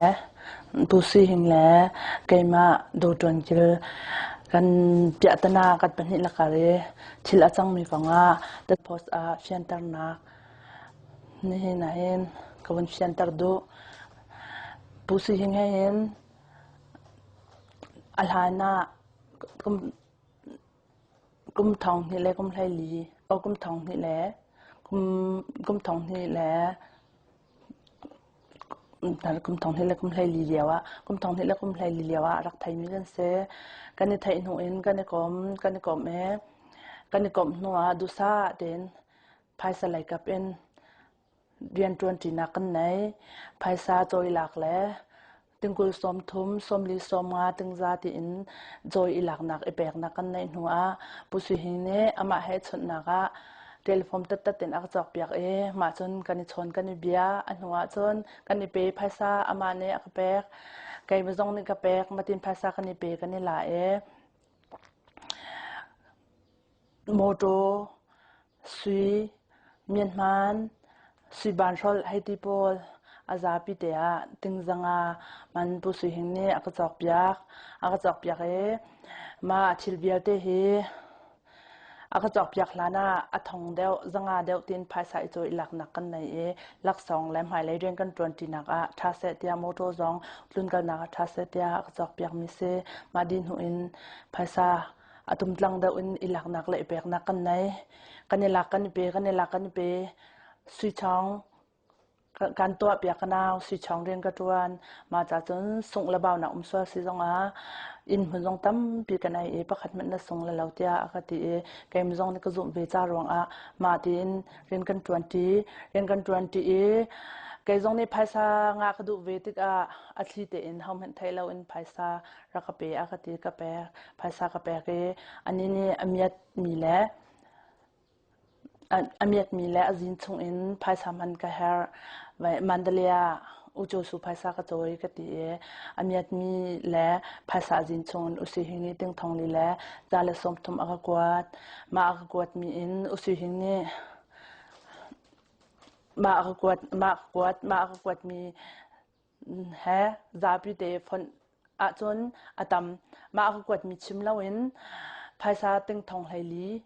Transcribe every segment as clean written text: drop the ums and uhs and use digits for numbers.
Pu Sui Hing le keimah Dawṭuan Kil kan piahtana kan pahnih lakar i thil a cangmi kongah the post ah fianternak nihin ahhin ka vun fianter duh. Pu Sui Hing he hin a hlan ah kum thong hnih le kum 14 oh kum thong hnih le kum kum thong hnih le kum thong hnih le kum 14 lio ah kum thong hnih le kum 14 lio ah rak theimi kan si. Kan i theih hnu in kan i kom kan i kom i kan i komh hnu ah duhsah tein phaisa lei kap in rianṭuanṭinak kan nei. Phaisa cawilak le tingkul 30, 40, 50 tingza tiin cawi i laknak i peknak kan neih hnu ah Pu Sui Hing nih amah he chawnhnak ah telephone tattat in a ka cawkpiak i mah cun kan i chawn kan i bia. A hnu ah cun kan i pe phaisa amah nih a ka pek. Keimah zong nih ka pek. Matin phaisa kan i pe kan i la i Mawṭaw, sui, mianhman, suibanhrolh hei ti pawl a zapi te ah tingzanga man Pu Sui Hing nih a ka cawkpiak. A ka cawkpiak i mah thil vialte hi a ka cawkpiak hlan ah a thong deuh, zanga deuh tiin phaisa i cawi laknak kan nei i laksawng le hmailei rian kan ṭuanṭinak ah ṭha seh tiah mawṭaw zong tlunkalnak ah ṭha seh tiah a ka cawkpiakmi si. Mah dih hnu in phaisa a tumtlang deuh in i laknak le i peknak kan nei. Kan i lak kan i pe, kan i lak kan i pe. Sui chawng kan tuah piak ka nau, sui chawng rian ka ṭuan. Mah ca cun sungh le baunak um sual si zongah inn hmun zong tampi kan ei i pakhat hmanh na sung le lo tiah a ka ti i keimah zong nih ka zumh ve ca ruangah mah tiin rian kan ṭuanṭi. Rian kan ṭuanṭi i kei zong nih phaisa ngah ka duh ve tikah a thli tein hohmanh theih loin phaisa rak ka pe a ka ti ka pek phaisa ka pek i anih nih a miatmi le a miatmi le a zin chungin phaisa hman ka herh Mandalay ah ucu phaisa ka cawi ka ti i a miatmi le phaisa a zin chungin usi hing nih ting thong li le za le 30 a ka kuat. Mah a ka kuatmi in usi hing nih mah a ka kuat mah ka kuat mah a ka kuatmi he zapi te fonh ahcun a tam. Mah ka kuatmi chim loin phaisa ting thong 14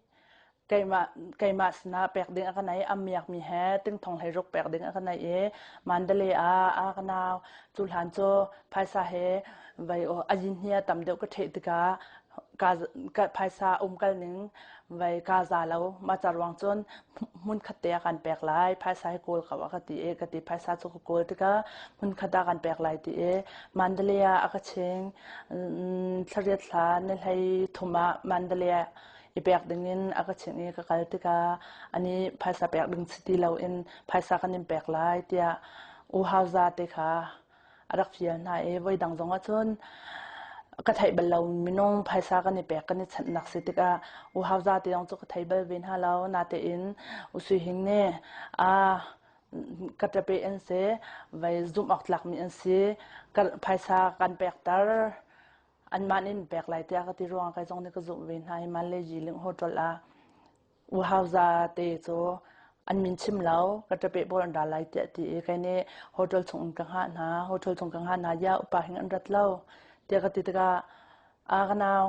keimah keimah sinah pek ding a ka nei. A miakmi he ting thong 16 pek ding a ka nei i Mandalay ah a ka nau. Cu hlan cu phaisa he vai a yin hi a tam deuh ka ṭheh tikah ka phaisa umkal ning vai ka za lo. Mah ca ruang cun hmunkhat te ah kan pek lai phaisa hi kawl ko a ka ti i ka ti phaisa cu ka kawl tikah hmunkhat ah kan pek lai ti i Mandalay ah a ka ching. Thlariat thla ni 13 ah Mandalay ah i pek dingin a ka ching i ka kal tikah ani phaisa pek ding si ti loin phaisa kan in pek lai tiah U Hau Za te kha a rak fial hna i voidang zong ahcun ka theih bal lo minung phaisa kan i pek kan i chanhnak si tikah u hauza te zong cu ka thei bal ve hna lo. Natein u Sui Hing nih a ka ṭape an si vai zumh awk tlakmi an si ka phaisa kan pekter anmah nih pek lai tiah ka ti ruangah kai zong nih ka zumh ve hna i Malaysia Ling Hotel ah U Hau Za te cu an min chim lo ka ṭapeh pawl an ra lai tiah ti i kei nih hotel chung in ka hngah hna. Hotel chung ka hngah hna ya upa hing an rat lo tiah ka ti tikah a ka nau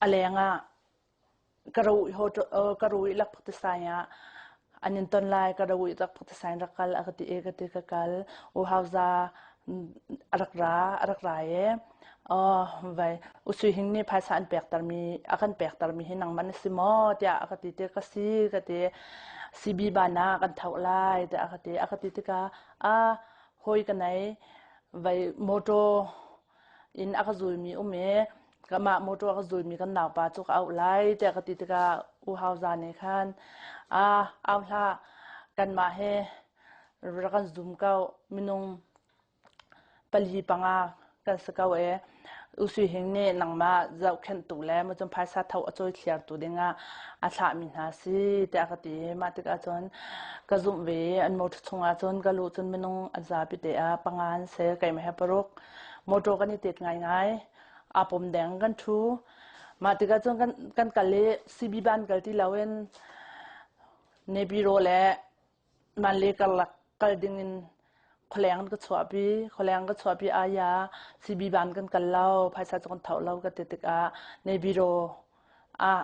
a leng ah ka ro hotel ka ro i lakphak ti sai ah an in ton lai ka ro i lakphak ti sai in rak kal a ka ti i ka ti ka kal. U Hau Za a rak ra a rak ra i Vai U Sui Hing nih phaisa an pektermi a kan pektermi hi nangmah na si maw tiah a ka ti ti ka si ka ti. CB ban ah kan tho lai tiah a ka ti. A ka ti tikah a hawi ka nei vai motor in a ka zulmi um i kamah motor a ka zulmi kan naupa cu ka auh lai tiah ka ti tikah U Hau Za nih khan a au hlah kanmah he rak kan zum ko minung pali panga kan si ko ee. U Sui Hing nih nangmah zohkhenhtu le mucum phaisa tho a cawi thliartu dingah a thlahmi hna si tiah ka ti. Mah tikah cun ka zumh ve i an motor chungah cun ka luh cun minung an zapi te ah panga an si keimah he paruk. Motor kan i tet ngaingai. Aa pom deng kan ṭhu. Mah tikah cun kan, kan kal i CB ban kal ti loin Nebiro le Manle karlak kal dingin. Khualeng an ka chuahpi. Khualeng ka chuahpi aya CB ban kan kal lo, phaisa cu kan tho lo ka ti tikah Naypyidaw ah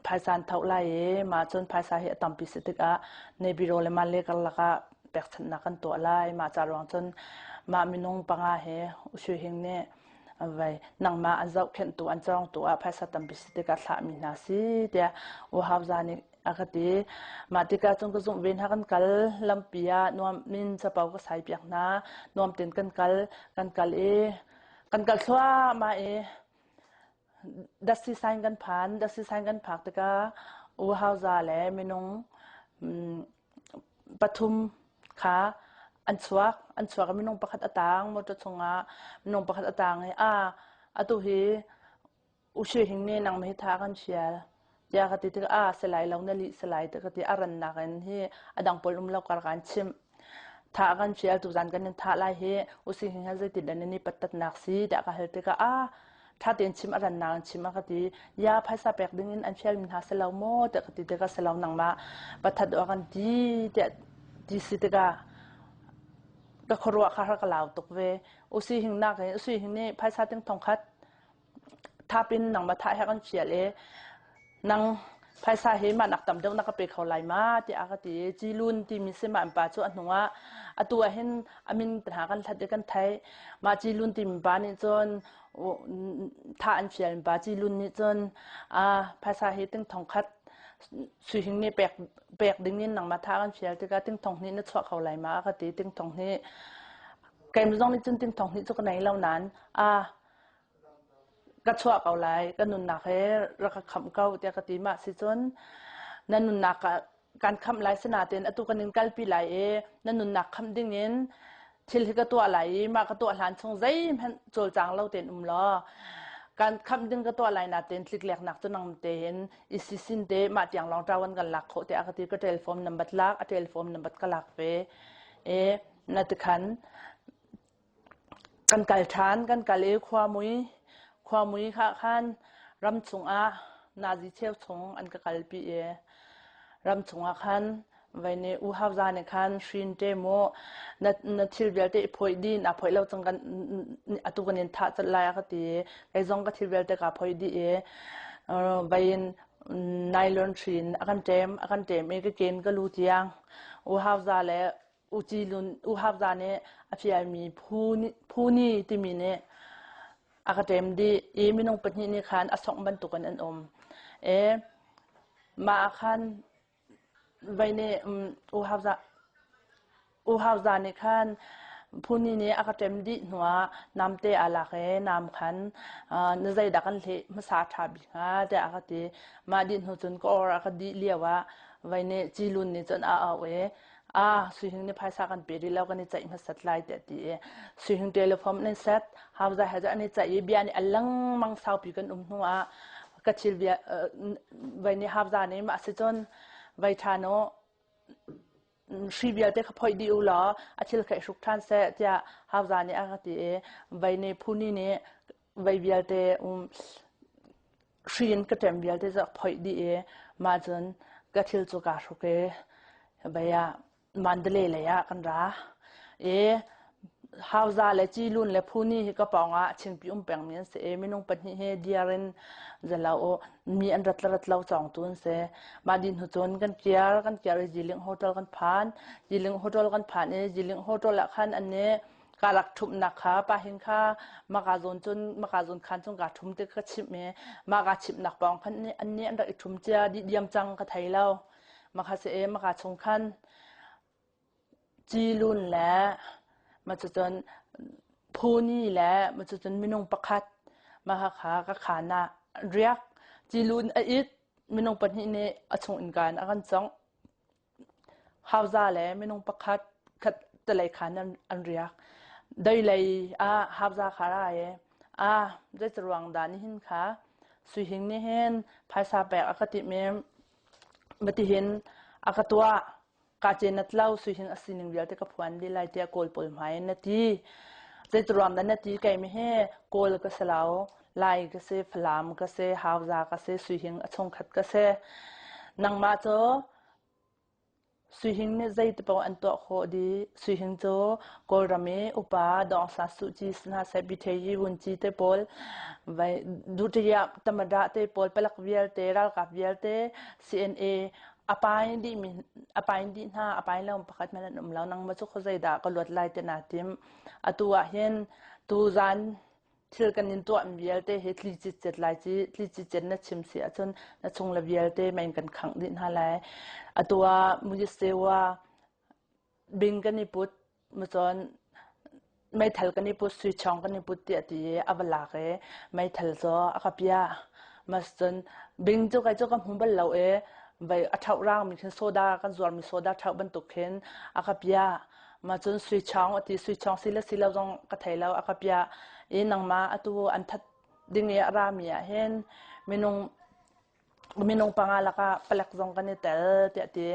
phaisa an tho lai i mah cun phaisa hi a tampi si tikah Naypyidaw le Male karlak ah pekchanhnak kan tuah lai. Mah ca ruang cun mah minung panga he U Shwe Hing nih vai nangmah an zohkhenhtu an cawngtu ah phaisa tampi si tikah thlahmi hna si tiah U Hau Za nih a ka ti. Mah tikah cun ka zumh ve hna kan kal lampi ah nuam min capo ka sai piak hna. Nuam tein kan kal kan kal i kan kal thluahmah i Datsi sign kan phan. Datsi sign kan phak tikah U Hau Za le minung pathum kha an chuak. An chuak i minung pakhat a tang motor chungah minung pakhat a tang i a atu hi U Shwe Hing nih nangmah hi tha kan fial tiah ka ti tikah a si lai lo na lih si lai ti ka ti a rannak in hi a dang pawl um lo kar kan chimh. Thah kan fial tuzan kan in thah lai hi U Shwe Hing he zeitin dah nan i pattatnak si tiah ka hal tikah a ṭha tein chim a rannak in chim a ka ti. Ya phaisa pek ding in an fialmi hna si lo maw tiah ka ti tikah si lo nangmah pathat awk an ti tiah ti si tikah ka khuaruah kha har ka lau tuk ve. U Si Hing nak in U Si Hing nih phaisa ting thong khat Thap in nangmah thah he kan fial i nang phaisa hi mah nak tam deuh na ka pe kho lai ma tiah a ka ti i Cilun timi si mah pa cu a hnung ah atu ah hin a min hna kan hlat i kan theih. Mah Cilun timi pa nih cun thah an fial pa Cilun nih cun phaisa hi ting thong khat sui hing nih pek pek ding in nangmah thah kan fial tikah ting thong hnih na chuah kho lai ma a ka ti ting thong hnih keimah zong nih cun ting thong hnih cu ka nei lo nain a Ka chuah ko lai, ka nunnak he rak ka khamh ko tiah ka ti. Mah si cun na nunnak ah kan khamh lai sinain atu kan in kalpi lai i na nunnak khamh dingin thil hi ka tuah lai i mah ka tuah hlan chung zeihmanh cawlcang lo tein um law kan khamh ding ka tuah lai natein tlikleknak cu nang tein i sisin te mah tiang lawng ṭawan kan lak khawh tiah a ka ti. Ka telephone number lak, a telephone number ka lak ve i na tikhan Kan kal ṭhan, kan kal i khuamui, khuamui kha khan ram chungah nazi cheu chung an ka kalpi i ram chungah khan vai nih U Hau Za nih khan hrin ṭe mu na, na thil vialte i phawih dih naa phawih lo cang kan atu kan in thah colh lai a ka ti i kei zong ka thil vialte kaa phawih dih i vai in nylon hri in a kan ṭem a kan ṭem i ka ken ka lu tiang U Hau Za le U Hap Za nih a fialmi phu ni timi nih a ka ṭem dih i minung pahnih nih khan a songh bantukin an um. E, mah ah khan vei nih U Hap Za U Hap Za nih khan Phuni nih a ka ṭem dih hnuah namte aa lak i nam khan na zeidah kan hleh hmasa ṭha bik hnga tiah a ka ti. Mah dih hnu cun ka or a ka dih lio ah vei nih Cilun nih cun a auh i ah suihing nih phaisa kan pe rih lo kan i ceih hmasat lai tiah ti i suihing telephone nan set hauza he an i ceih i bia nih a lengmang saupi kan um hnu ah ka thil bia vai nih hauza nih mah si cun vai ṭhan u hri vialte kha phoih dih u law a thil kha i hruk ṭhan seh tiah hauza nih a ka ti i vai nih phuni nih vai vialte um hri in ka ṭem vialte cu a phoih dih i mah cun ka thil cu kaa hruk i vei ah Mandalay lei ah kan ra i Hauza le Cilun le Phuni hi ka pawng ah chingpi um pengmi an si i minung pahnih hi diar in zalo u mi an rat le rat lo cawngtu an si. Mah dih hnu cun kan kiar kan kiar i Jiling Hotel kan phan. Jiling Hotel kan phan i Jiling Hotel ah khan an nih ka rak ṭhumhnak kha pa hin kha maka zawn cun maka zawn khan cun kaa ṭhum ti ka chimh i mah kaa chimhnak pawng khan an nih an rak i ṭhum cia dih diam cang ka thei lo maka si e maka chung khan cilun le ma cucun phuni le ma cucun minung pakhat maka kha ka khan ah riak cilun a it minung pahnih nih a chung innka in a kan congh Hauza le minung pakhat khat talei khan an riak. Deilei ah hauza kha ra i a zeicaruang dah nihin kha suihing nih hin phaisa pek a ka timh i matihin a ka tuah ka cenat lo suihing a sining vialte ka phuan dih lai tiah Kawl pawl hmai in na ti. Zeitiruang dah na ti keimi hi Kawl ka si lo, Lai ka si, Falam ka si, Hauza ka si, Suihing a chungkhat ka si. Nangmah cu. Suihing nih zeitipaoh an tuah khawh dih. Suihing cu Kawlram i upa Daw Aung San Suu Kyi si hna seh, Bithei Vunci te pawl, vai Dutiyah Tamada te pawl, palek vialte, ralkap vialte, CNA a pain dih mi a pain dih hna, a pain lo pakhat hmanh an um lo. Nangmah cu khuazei dah ka luat lai ti naa tim. Atu ah hin tuzan thil kan in tuahmi vialte hi tli citcet lai ci tli citcet na chim si ahcun na chung le vialte mei in kan khangh dih hna lai. Atu ah Muyisewa bing kan i put mucun meithal kan i put sui chawng kan i put tiah ti i a va lak i meithal cu a ka piah. Mas cun bing cu kei cu ka hmu bal lo i vai a ṭhoh rangmi khin soda kan zuarmi soda ṭhoh bantuk khin a ka piah. Mah cun sui chawng a ti sui chawng si le si lo zong ka thei lo a ka piah i nangmah atu an that ding i a rami ah hin minung minung panga lakah palek zong kan i tel tiah ti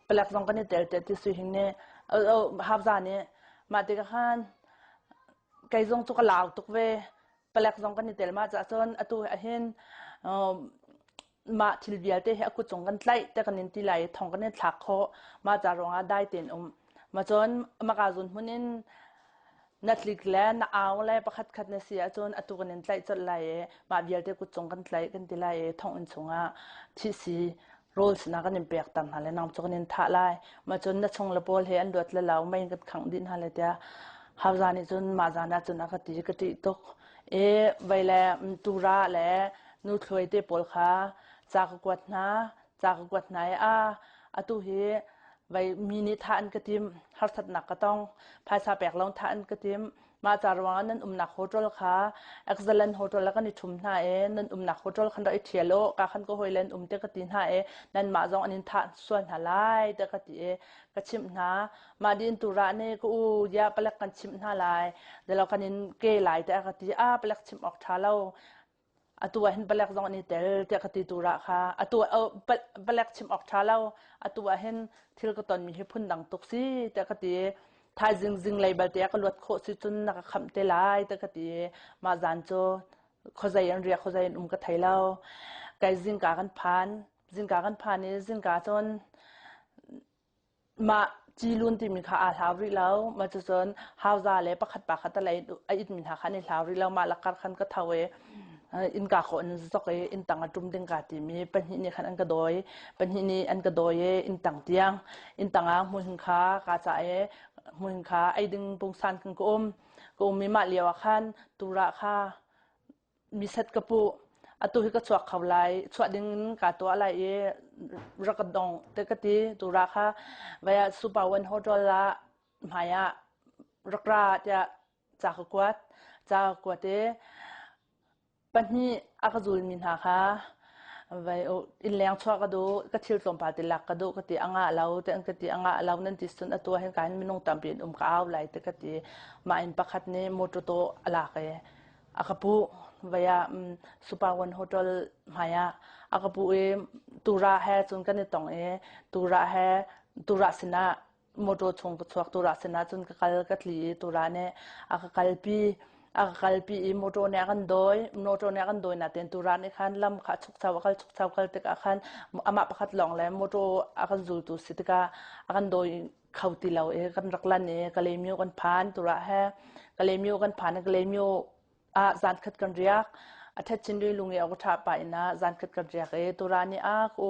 palek zong kan i tel tiah ti sui hing nih Hafza nih mah tikah khan kei zong cu ka lau tuk ve palek zong kan i tel mah caah cun atu ahhin mah thil vialte hi a kut cung kan tlaih te kan in ti lai i thong kan in thlak khawh mah ca ruangah dai tein um ma cun maka zun hmun in na tlik le na au le pakhat khat na si ahcun atu kan in tlaih colh lai i mah vialte kut cung kan tlaih kan ti lai i thonginn chungah thih si rawl sinah kan in pek tam hna le nang cu kan in thah lai ma cun na chung le pawl he an luat le lo mei kan khangh dih hna le tiah hauza nih cun mah zan ah cun a ka ti ka ṭih tuk i vei le tura le Nuthlawi te pawl kha ca ka kuat hna, ca ka kuat hna i a atu hi vei mi nih thah an ka tim, harsatnak ka tong, phaisa pek lo thah an ka tim. Mah ca ruangah nan umnak hotel kha excellent hotel ah kan i ṭhum hna i nan umnak hotel khan rak i ṭhial u, ka khan ka hawile an um te ka ti hna i nanmah zong an in thah sual hna lai te ka ti i ka chimh hna. Mah din tu rah nih ka u ya palek kan chimh hna lai, delo kan in ke lai te a ka ti. A palek chimh awk ṭha lo. Atu ah hin palek zong an i tel tiah ka ti tu rah kha atu palek chim awk ṭha lo atu ah hin thil ka tonmi hi phundang tuk si tiah ka ti thaizing zinglei balte ah ka luat khawh si cun na ka khamh te lai tiah ka ti mah zan cu khuazei an riak khuazei an um ka thei lo kai zingka kan phan zingka kan phan i zingka cun Mah cilun timi kha aa hlau rih lo. Mah cucun hauza le pakhat pa kha talei a itmi hna kha an i hlau rih lo. Mah lakar khan ka tho i innka kawh in zok i inntang a ṭum ding kaa timi pahnih nih khan an ka dawi. Pahnih nih an ka dawi i inntang tiang. Inntang ah hmuhing kha kaa cah i hmuhing kha ei ding pungsan khan ka um. Ka um i mah lio ah khan turah kha Miset ka puh. Atu hi ka chuak kho lai. Chuah ding in kaa tuah lai i rak ka dong te ka ti. Tura kha vai ah Super One Hotel ah hmai ah rak ra tiah ca ka kuat. Ca ka kuat i pahnih a ka zulmi hna kha vai innleng chuah ka duh, ka thil tlawmpal te lak ka duh ka ti. A ngah lo te an ka ti. A ngah lo nan ti cun atu ah hin ka hin minung tampi an um ka au lai te ka ti. Mah in pakhat nih motor tawh a lak i a ka puh vai ah Super One Hotel hmai ah a ka puh i tura he cun kan i tong i tura he tura sinah motor chung ka chuak tura sinah cun ka kal ka tli i tura nih a ka kalpi a ka kalpi i motor nih a kan dawi motor nih a kan dawi natein tura nih khan lam kha chukcho a kal chukcho kal tikah khan amah pakhat lawng le motor a kan zultu si tikah a kan dawi kho ti lo i kan rak lan i Kalaymyo kan phan turah he Kalaymyo kan phan i Kalaymyo ah zan khat kan riak a thet chin ri lung i a tha pa ina zan khat kan riak i tura ni a ku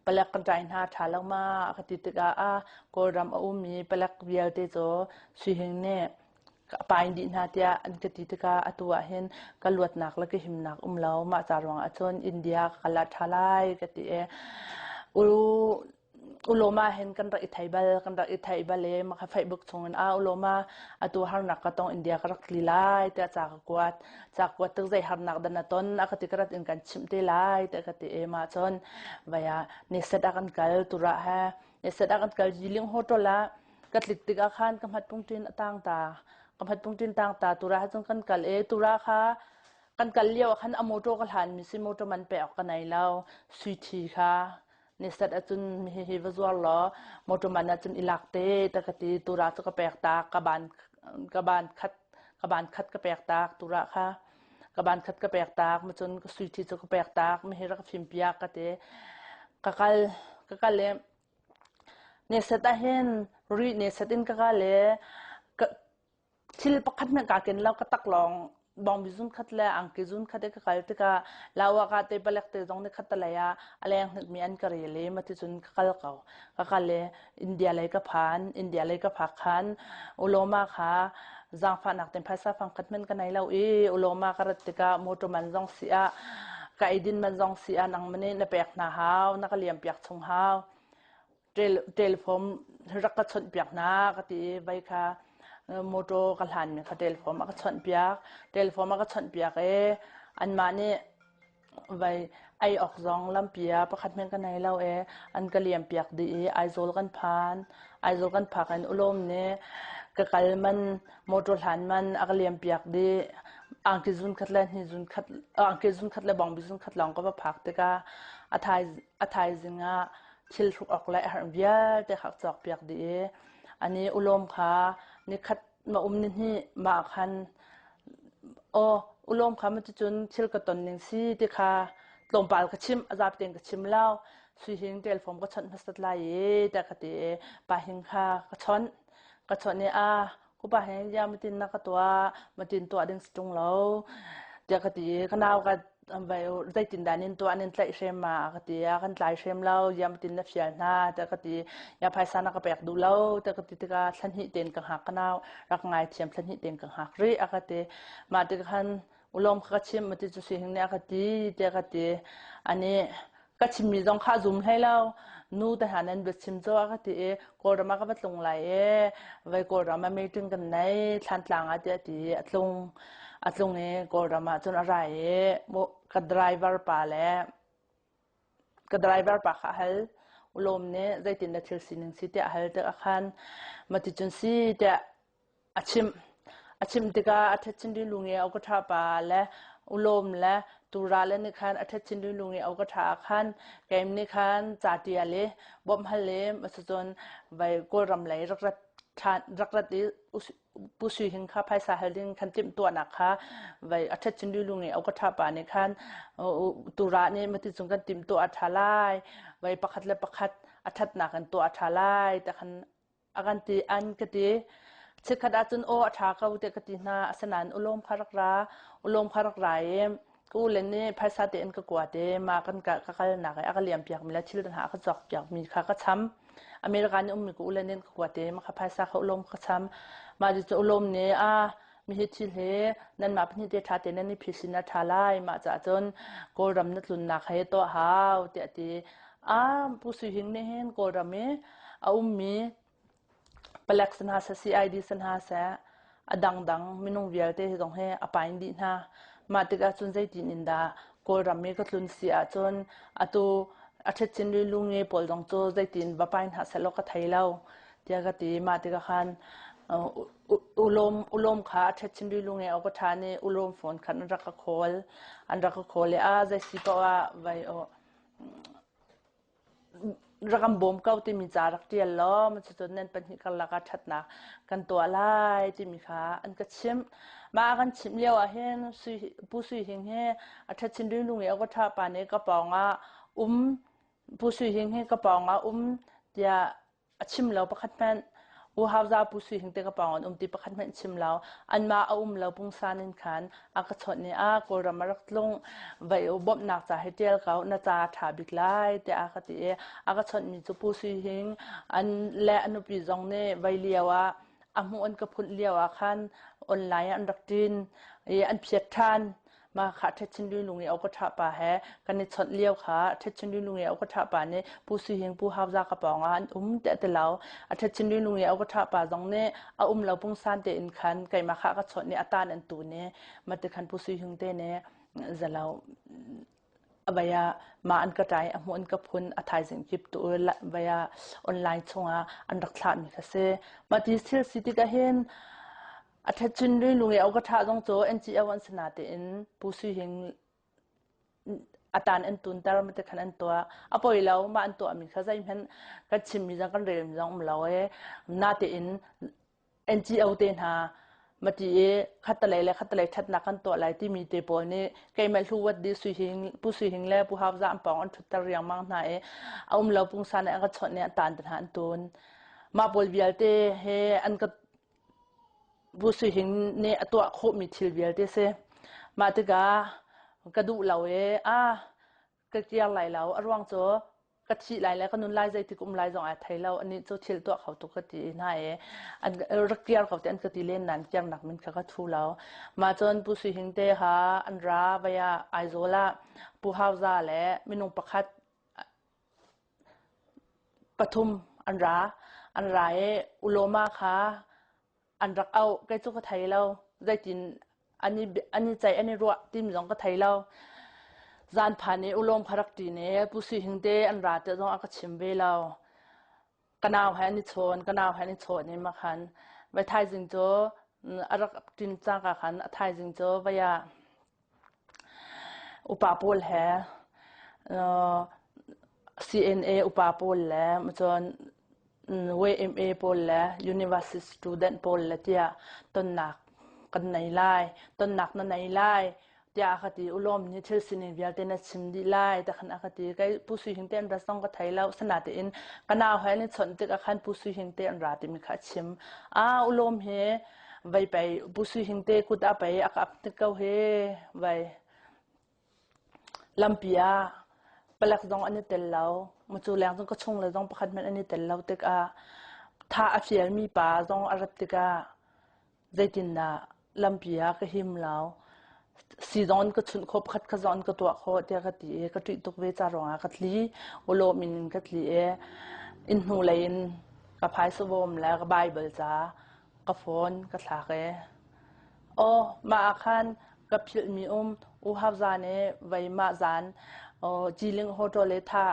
palek kan ṭai hna ṭha lo ma ka ti tikah a Kawlram a ummi palek vialte cu suihing nih ka pain dih hna tiah an ka ti tikah atu ah hin ka luatnak le ka himnak um lo mah ca ruangah cun India ka kal ah ṭha lai ka ti i u Ulawma hin kan rak i thei bal kan rak i thei bal i maka Facebook chung in a ulawma atu harnak ka tong India ka rak tli lai tiah ca ka kuat ca kuat tik zei harnak dan na ton a ka ti ka rat in kan chimh te lai tiah ka ti i mah cun vaya ni set ah kan kal tura he ni set ah kan kal Yiling hotel ah ka tlik tikah khan ka hmat pungtin a tang ta ka hmat pungtin tang ta tura he cun kan kal i tura kha kan kal lio ah khan a motor ka hlan mi si motor man pe awk ka nei lo sui thi kha Nisat ahcun hihi va zuar law motor man ahcun i lak te ta ka ti tura cu ka pek tak ka ban ka ban khat ka ban khat ka pek tak tura kha ka ban khat ka pek tak macun ka sui thi cu ka pek tak mi hi rak fim piak ka ti ka kal ka kal i. Neset ahhin rih neset in ka kal i thil pakhat hmanh kaa ken lo ka taklawng bawngbi zun khat le angki zun khat i ka kal tikah lawak ah te palek te zong nih khat talei ah a leng hnikmi an ka rel i maticun ka kal ko. Ka kal i India lei ka phan. India lei ka phak khan ulawma kha zaangfahnak ten phaisa fangkhat hmanh ka nei lo i ulawma ka rat tikah motor man zong si ah ka eidin man zong si ah nangmah nih na pek hna hau na ka liam piak chung hau. Telephone rak ka chawnh piak hna ka ti i vai kha motor ka hlanmi kha telephone a ka chawnh piak. Telephone a ka chawnh piak i anmah nih vai ei awk zong lampi ah pakhat hmanh ka nei lo i an ka liam piak dih i Aizawl kan phan. Aizawl kan phak in ulawm nih ka kal man motor hlan man a ka liam piak dih. Angki zun khat le hni zun khat angki zun khat le bawngbi zun khat lawng ka va phak tikah a thai a thaizing ah thil hruk awk le a herh vialte kha cawk piak dih i ani ulawm kha nikhat ma um ni hnih mah khan aw ulawm kha ma cun thil ka ton ning si ti kha tlawmpal ka chim a zap tein ka chim lo sui hing telfom ka chawnh hmasat lai i ta ka ti pa hing kha ka chawnh ka chawnh i a Kupa he ya matin na ka tuah matin tuah ding si ṭung lo tiah ka ti ka nau ka vai zeitin dah nin tuah nin tlaih hrem ma ka ti a kan tlai hrem lo ya matin na fial hna tiah ka ti ya phaisa na ka pek duh lo tiah ka ti tikah thla hnih ten ka hngak ka nau rak ngai thiam thla hnih ten ka hngak rih a ka ti mah tik khan ulawm kha ka chim mati cu si hing nih a ka ti tiah ka ti ani ka chimmi zong kha a zum hlei lo nu te hna nan biachim cu a ka ti i Kawlram ah ka va tlung lai i vai Kawlram ah meeting kan nei Thlantlang ah tiah ti a tlung a tlung i Kawlram ah cun a ra i ka driver pa le ka driver pa kha a hal ulawm nih zeitin dah thil sining si tiah a hal tikah khan mati cun si tiah A chimh. A chimh tikah a ṭhet chin lu nge ka ṭha pa le ulawm le tura le nih khan a ṭhet chin lu nge ka ṭha ah khan keim nih khan ca ṭial i bawmh hal i masacun vai Kawlram lei rak rat ṭhan rak rat i Pu Sui Hing kha phaisa hal ding khan timh tuahnak kha vai a ṭhet chin lu nge ka ṭha pa nih khan tura nih mati cung kan timh tuah a ṭha lai vai pakhat le pakhat a ṭhatnak in tuah a ṭha lai ti khan A kan ti an ka ti. Chikkhat ahcun aw a ṭha ko tiah ka ti hna. Asinain ulawm kha rak ra. Ulawm kha rak ra i ka ule nih phaisa tein ka kuat i mah kan ka kalnak i a ka liam piakmi le thil hna a ka cawk piakmi kha ka cham. America nih ummi ka ule nih an ka kuat i mah kha phaisa kha ulawm ka cham. Mah ti cu ulawm nih a mihi thil hi nanmah pahnih te ṭha tein nan i phisin a ṭha lai. Mah caah cun Kawlram na tlunnak he tuah hau tiah a ti. Ah Pu Sui Hing nih hin Kawlram i a ummi palek si hna seh, CID si hna seh, a dangdang minung vialte hi zong hi a pain dih hna. Mah tikah cun zeitin in dah Kawlram i ka tlun si ahcun atu a ṭhetchin lu nge pawl zong cu zeitin va pain hna seh law ka thei lo tiah ka ti. Mah tikah khan ulawm ulawm kha a ṭhetchin lu nge awk a ṭha nih ulawm phone khan an rak ka call. An rak ka call i a zei si paoh ah vai aw rak kan bawm ko timi ca rak ṭial law cucun nan pahnih karlak ah ṭhatnak kan tuah lai timi kha an ka chimh. Mah a kan chimh lio ah hin Pu Sui Hing hi a ṭhat chin ringlung i a ka ṭha pa nih ka pawng ah um Pu Sui Hing hi ka pawng ah um tiah a chim lo pakhat hmanh. U Hauza Pu Sui Hing te ka pawng an um ti pakhat hmanh chim lo. Anmah a um lo pungsan in khan a ka chawnh i a Kawlram a rak tlung vai u bawmhnak ca hi ṭial ko na ca a ṭha bik lai tiah a ka ti i a ka chawnhmi cu Pu Sui Hing an le a nupi zong nih vai lio ah a hmuh an ka phunh lio ah khan online ah an rak ṭin i an phiat ṭhan. Mah kha ṭhetchin lung i ka ṭha pa he kan i chawnh lio kha ṭhetchin lung i ka ṭha pa nih Pu Sui Hing Pu Hau Za ka pawng ah an um tiah ti lo. A ṭhetchin lung i ka ṭha pa zong nih a um lo pungsan tein khan keimah kha ka chawnh i a tan an tu nih mati khan Pu Sui Hing te nih zalo vaya ma an ka ṭai a hmuh an ka phun a thaizing kip tu vaya online chungah an rak thlahmi kha si. Mah ti thil si tikah hin A ṭhetchin lung i ka ṭha zong cu NGO an si natein Pu Sui Hing a tan an tunter ma ti khan an tuah. A poi lo mah an tuahmi kha zeihmanh kan chimmi zong kan relmi zong um lo i natein NGO te hna mati i khattalei le khattalei ṭhatnak kan tuah lai timi te pawl nih keimah hluwat di Sui Hing Pu Sui Hing le Pu Hau Za an pawng an ṭhutter riangmang hna i a um lo pungsan nih an ka chawnh i an tan te hna an tun. Mah pawl vialte he an ka Bu Sui Hing nih a tuah khawhmi thil vialte si. Mah tikah ka duh lo i ah ka kir lai lo. A ruang cu ka thih lai le ka nun lai zeitik um lai zong ai thei lo. Anih cu thil tuah kho tuk ka ti hna i an rak kir ko te an ka ti len nain kirnak min kha ka thu lo. Mah cun Pu Sui Hing te kha an ra vai ah Aizawl ah Pu Hau Za le minung pakhat pathum an ra. An ra i Ulawma kha an rak auh. Kei cu ka thei lo. Zeitin an i, an i ceih, an i ruah timi zong ka thei lo. Zan phan i ulawm kha rak ṭin i Pu Sui Hing te an ra te zong a ka chim ve lo. Ka nau he an i chawn, ka nau he an i chawn i ma khan vai thaizing cu a rak ṭin cangka khan a thaizing cu vai ah Upa pawl he CNA upa pawl le cun YMA pawl le university student pawl le tiah tonnak kan nei lai, tonnak na nei lai tiah a ka ti. Ulawm nih thil sining vialte na chim dih lai ti khan a ka ti. Kei Pu Sui Hing te an ra zong ka thei lo. Sinain ka nau he an i chawnh tik ah khan Pu Sui Hing te an ra timi kha a chim. Ah ulawm hi Vei pei Pu Sui Hing te kut ah pei a ka ap hnik ko hi vei lampi ah palek zong an i tel lo mucu leng zong ka chung le zong pakhat hmanh an i tel lo tikah tha a fialmi pa zong a rat tikah zeitindah lampi ah ka him lo si zong an ka chunh khawh pakhat kha zong an ka tuah khawh tiah ka ti i ka ṭih tuk ve ca ruangah ka tli ulawm in ka tli i inn hnu lei in ka phaisa bawm le ka Bible ca ka phone ka thlak i aw mah ah khan ka philhmi um U Hau Zan i vei mah zan Jiling Hotel le tha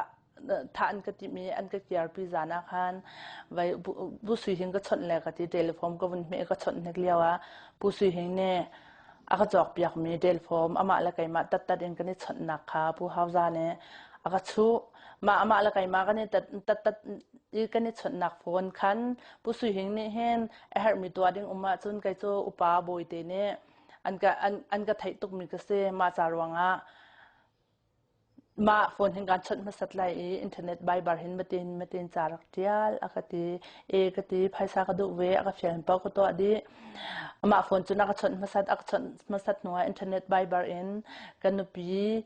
tha an ka timh i an ka kiarpi zan ah khan vai Bu Sui Hing ka chawnh le ka ti telephone ka vun hmeh ka chawnh hnik lio ah Pu Sui Hing nih a ka cawkpiakmi telephone amah le keimah tattat in kan i chawnhnak kha Pu Hau Za nih a ka chuh. Mah amah le keimah kan i tattat i kan i chawnhnak phone khan Pu Sui Hing nih hin a herhmi tuah ding um ahcun kei cu upa bawite nih an ka an, an ka theih tukmi ka si. Mah ca ruangah Mah phone hin kaan chawnh hmasat lai i internet Viber hin matin matin ca rak ṭial a ka ti. E ka ti phaisa ka duh ve a ka fial paoh ka tuah dih. Amah phone cun a ka chawnh hmasat a ka chawnh hmasat hnuah internet Viber in ka nupi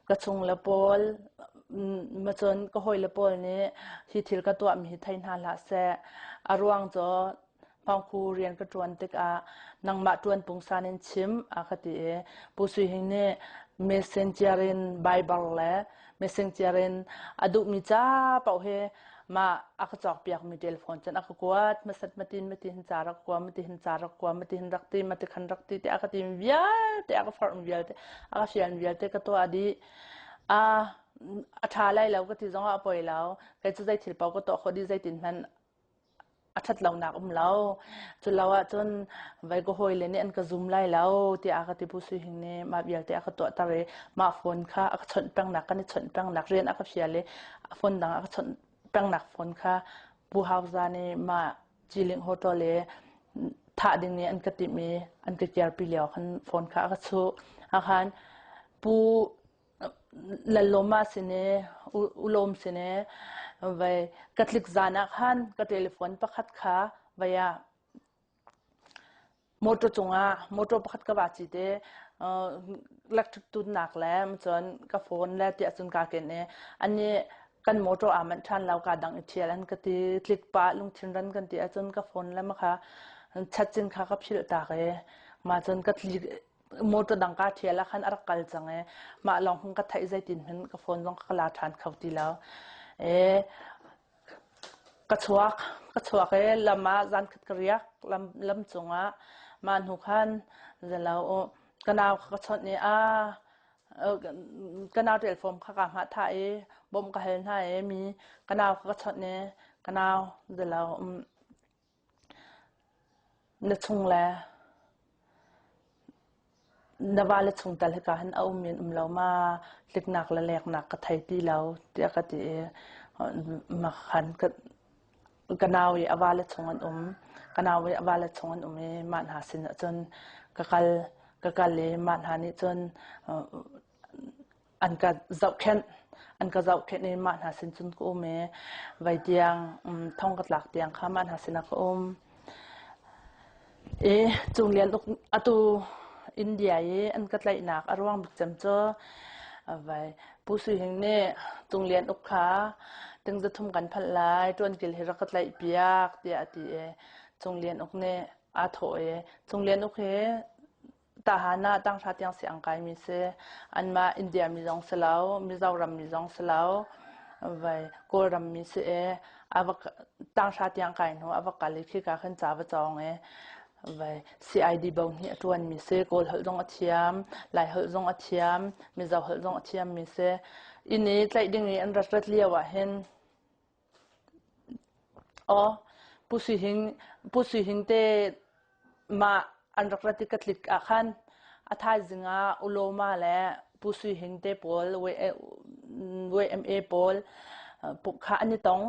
ka chungle pawl macun ka hawile pawl nih hi thil ka tuahmi hi thei hna hlah seh. A ruang cu Hmangkhu rian ka ṭuan tikah nangmah ṭuan pungsan in chim a ka ti i Pu Sui Hing nih messenger in Bible le messenger in a duhmi ca paoh hi mah a ka cawkpiakmi telephone cun a ka kuat hmasat matin matin hin ca rak kua mati hin ca rak kua mati hin rak ti mati khan rak ti ti a ka timi vialte a ka forhmi vialte a ka fialmi vialte ka tuah dih a a ṭha lai lo ka ti zongah a poi lo kei cu zei thil paoh ka tuah khawh dih zeitin hmanh a ṭhat lonak um lo. Cu lo ahcun vai ka hawile nih an ka zum lai lo tiah a ka ti Pu Sui Hing nih mah vialte a ka tuahter i mah phone kha a ka chawnh pengnak kan i chawnh pengnak rian a ka fial i a phone dang a ka chawnh pengnak phone kha Pu Hau Za nih mah Ciling Hotel i thah ding i an ka timh i an ka kirpi lio khan phone kha a ka chuh. Ahkhan Pu Lallawma sin i ulawm sin i vai ka tlik zan ah khan ka telephone pakhat kha vai ah motor cungah motor pakhat ka va cit i electric tunnak le cun ka phone le tiah cun kaa ken i annih kan motor aa manh ṭhan lo kaa dang i ṭhial an ka ti tlik pah lungthin ran kan ti ahcun ka phone le makha chatcin kha ka philh tak i mah cun ka tlik motor dang kaa ṭhial ah khan a rak kal cang i mah lawng hung ka theih zeitin hmanh ka phone zong ka la ṭhan kho ti lo. E, ka chuak ka chuak i lam ah zan khat ka riak lam lam cungah mah hnu khan zalo ka nau kha ka chawnh i a ka nau telform kha ka hmah tha i bawmh ka hal hna i mi ka nau kha ka chawnh i ka nau zalo Na chung le na vale chungtel hika hin a um in um lo ma tliknak le leknak ka thei ti lo tiah ka ti i makhan ka ka nau i a vale chung an um ka nau i a vale chung an um i mah hna sin ah cun ka kal ka kal i mah hna nih cun an ka zohkhenh. an ka zohkhenh i mah hna sin cun ka um i vai tiang thong ka tlak tiang kha mah hna sinah ka um. I Cunglian uk atu India i an ka tlaihnak a ruang bik cem cu vai Pu Sui Hing nih Cunglian uk kha tingzathum kan phanh lai ṭuankil hi rak ka tlaih piak tiah a ti i Cunglian uk nih aa thawh i Cunglian uk hi Tahan ah tanghra tiang si ang kaimi si. Anmah India mi zong si lo, Mizoram mi zong si lo, vai Kawlram mi si i a va tanghra tiang kai hnu a va kal i khika khan ca va cawng i vai CID bo hnih a ṭuan mi si. Kawl holh zong a thiam, Lai holh zong a thiam, Mizo holh zong a thiam mi si. Inn i tlaih ding i an rat rat lio ah hin Aw, Pu Sui Hing, Pu Sui Hing te mah an rak rat i ka tlik ah khan a thaizing ah Ulawma le Pu Sui Hing te pawl YMA pawl kha an i tong.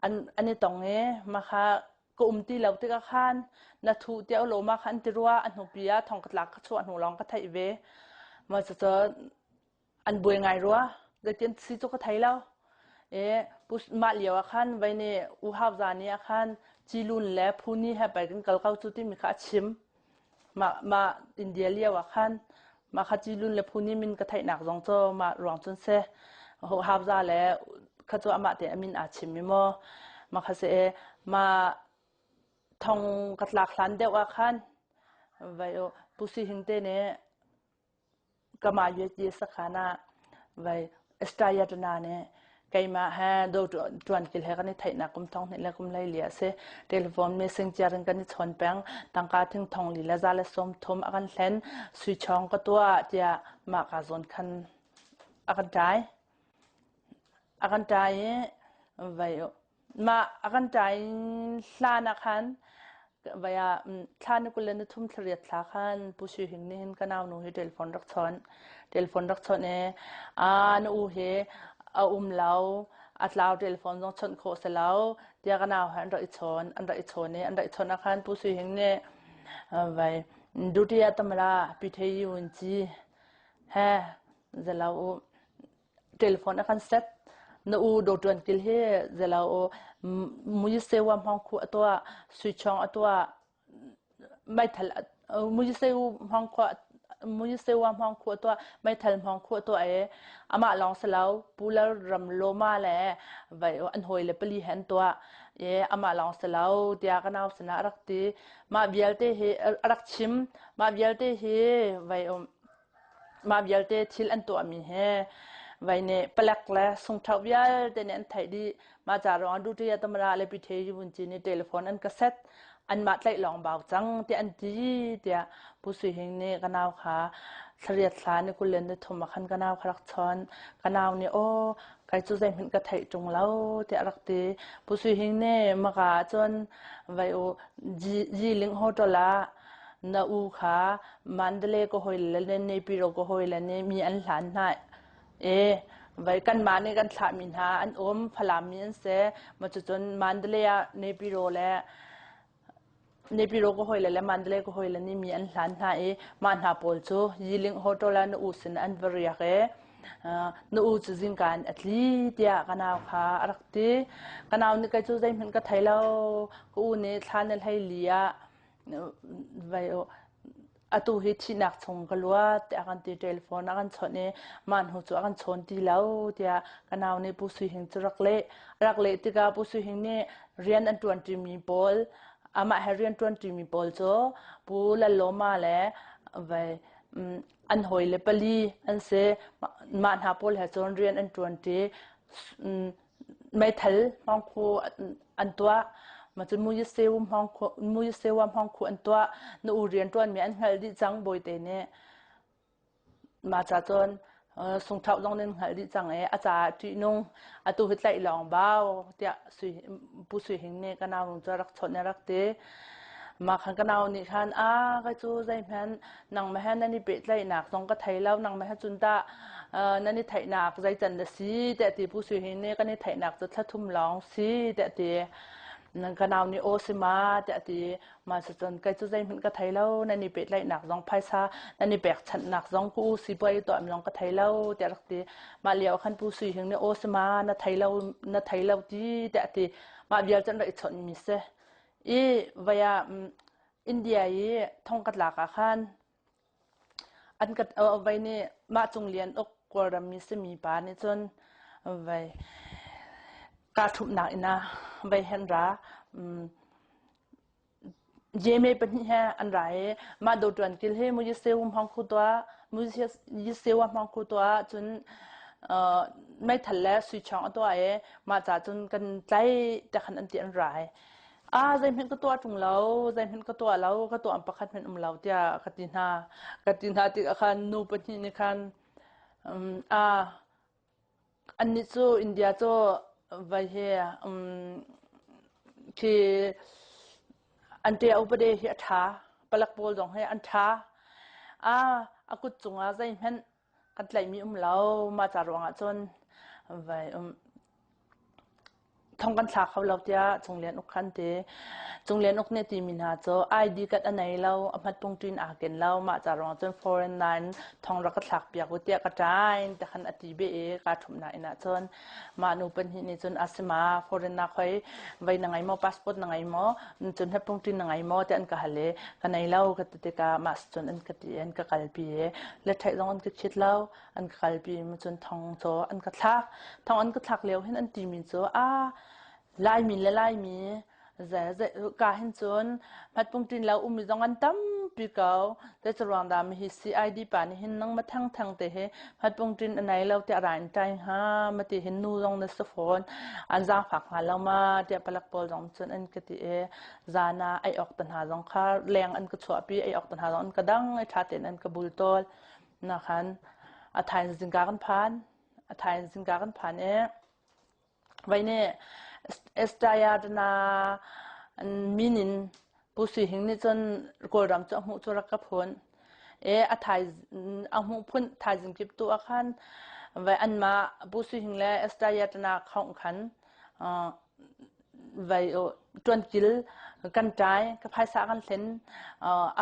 An, an i tong i mah kha ka um ti lo tikah khan na thuh tiah Ulawma kha an ti rua a hnupi ah thong ka tlak ka chuah hnu lawng ka theih ve. Mah cucu an buai ngai rua zeitin si cu ka thei lo e mah lio ah khan vai nih u hau za ni ah khan cilun le phuni he pai kan kal ko cu timi kha a chim mah mah India lio ah khan mah kha cilun le phuni min ka theihnak zong cu mah ruang cun se ho hau za le kha cu amah te amin aa chim mi maw mah kha se mah thong ka tlak hlan deuh ah khan vai pu si hing te nih Kamah ye sakhan ah vai Estayatana nih keimah he do ṭuan kil he kan i theihnak kum thong hnih le kum hlei li a si. Telephone messenger in kan i chawn peng. Tangka thing thong li le za le sawm thum a kan hlen. Sui chawng ka tuah tiah mah ka zawn khan a kan ṭai. A kan ṭai i vai Mah a kan ṭai hlan ah khan vai ah thla ni 23 thlariat thla khan Pu Sui Hing nih hin ka naunu hi telephone rak chawnh. Telephone rak chawnh i aa na u hi a um lo, a tlau telephone zong chawnh khawh si lo tiah ka nau he an rak i chawn. An rak i chawn i an rak i chawnh ah khan Pu Sui Hing nih vai duty ah tamara pi the yi un ci he zalo u telephone a kan set na u do tuan kil hi zelo u muyisewa hmang khu atua suichong atua meithal muyisewu hmang khu muyisewa hmang khu atua meithal hmang khu atua e amah lawng selo pular ram loma le vai an hoi le pali hen tua e amah lawng selo tia ka nau sana rak ti mah vialte hi rak chim mah vialte hi vai um Mah vialte thil an tuahmi he vai nih palek le sungthoh vialte nih an theih dih. Mah ca ruangah Duterte Tamara le Pite Vunci nih telephone an ka set. Anmah tlaih lawng bau cang tiah an ti tiah Pu Sui Hing nih ka nau kha thlariat thla ni 23 ah khan ka nau kha rak chawn. Ka nau nih aw kai cu zeihmanh ka theih ṭung lo tiah a rak ti. Pu Sui Hing nih maka ahcun vai u Jiling Hotel ah Na u kha Mandalay ka hawile le Naypyidaw ka hawile nih mi an hlan hna i vai kanmah nih kan thlahmi hna an um Falam mi an si. Mah cucun Mandalay ah Naypyidaw le Naypyidaw ka hawile le Mandalay ka hawile nih mi an hlan hna i mah hna pawl cu Yiling Hotel ah na u sin an va riak i na u cu zingka in a tli tiah ka nau kha a rak ti. Ka nau nih kei cu zeihmanh ka thei lo. Ka u nih thla ni hlei li ah vai atu hi thihnak chung ka luat tiah a kan ti telephone a kan chawnh i mah hnu cu a kan chawn ti lo tiah ka nau nih Pu Sui Hing cu rak leh rak leh tikah Pu Sui Hing nih rian an ṭuanṭimi pawl amah he rian ṭuanṭimi pawl cu Pu Lallawma le vai an hawile pali an si mah hna pawl he cun rian an ṭuanṭi Meithal hmawngkhu an tuah. Macun Muyisewa hmawngkhu an tuah. Na u rianṭuanmi an hngalh dih cang bawite nih. Mah ca cun sungthoh zong nan hngalh dih cang i a caah ṭihnung atu hi tlaih lawng bau tiah Pu Sui Hing nih ka nau cu a rak chawnh i a rak ti. Mah khan ka nau nih khan a ka cu zeihmanh nangmah he nan i pehtlaihnak zong ka thei lo nangmah he cun tah nan i theihnak zeican na si tiah ti Pu Sui Hing nih kan i theihnak cu thla thum lawng si tiah ti. Ka nau nih aw si ma tiah a ti. Mah cucun kei cu zeihmanh ka thei lo, nan i pehtlaihnak zong phaisa nan i pekchanhnak zong ku sipuai tuah zong ka thei lo tiah rak ti. Mah lio ah khan Pu Sui Hing nih aw si ma na thei lo na thei lo ti tiah a ti. Mah vial cu an rak i chawnhmi si. I vai ah India i thong ka tlak ah khan An ka vei nih mah Cung Lian Uk Kawlram mi simi pa nih cun vei kaa ṭhumhnak inn ah vei hen ra. Jeme pahnih he an ra i mah dawṭuan kil hi Muyiseu hmang khu tuah Muyiseu hmang khu tuah cun meithal le suichawng a tuah i mah ca cun kan tlaih te khan an ti an ra i Ah zeihmanh ka tuah ṭung lo, zeihmanh ka tuah lo, ka tuah pakhat hmanh um lo tiah ka ti hna. Ka ti hna tikah khan nu pahnih nih khan um, ah annih cu India cu vai hi um, khi an ṭe upade hi a ṭha, palek pawl zong hi an ṭha. Ah a kut cungah zeihmanh kan tlaihmi um lo, mah ca ruangah cun vai um Thong kan thla kho lo tiah Cunglian Uk kha an ti. Cunglian Uk nih a timi hna cu ID card a nei lo, a hmatpungṭin aa ken lo, mah ca ruangah cun foreign nain thong rak ka thlak piak u tiah ka ṭain ti khan a ti beh i kaa ṭhumhnak inn ah cun mah nu pahnih nih cun a si ma foreign na khoi vei na ngei maw passport na ngei maw cun hmatpungṭin na ngei maw tiah an ka hal i ka nei lo ka ti tikah mah cun an ka ti i an ka kalpi i le-ṭheih zong an ka khit lo. An ka kalpi mi cun thong cu an ka thlak. Thong an ka thlak lio hin an timi cu a Laimi le Laimi ka hin cun hmatpungṭin lo ummi zong an tampi ko. Zeicaruang dah hi CID pa nih hin nang ma theng theng te hi hmatpungṭin a nei lo tiah ra in ṭai hnga ma ti hin nu zong na si fawn an zaangfak hnga lo ma tiah palek pawl zong cun an ka ti i zan ah ei awk te hna zong kha leng an ka chuahpi ei awk te hna zong an ka dang i ṭha tein an ka bultawl. Na khan a thain zingka kan phan a thain zingka kan phan i vai nih Estayadana min in Pu Sui Hing nih cun Kawlram cu a hmuh cu rak ka phun e a thai a hmuh phun thaizing kip tu ah khan vai anmah Pu Sui Hing le Estayadana khong khan vai ṭuankil kan ṭai ka phaisa kan hlen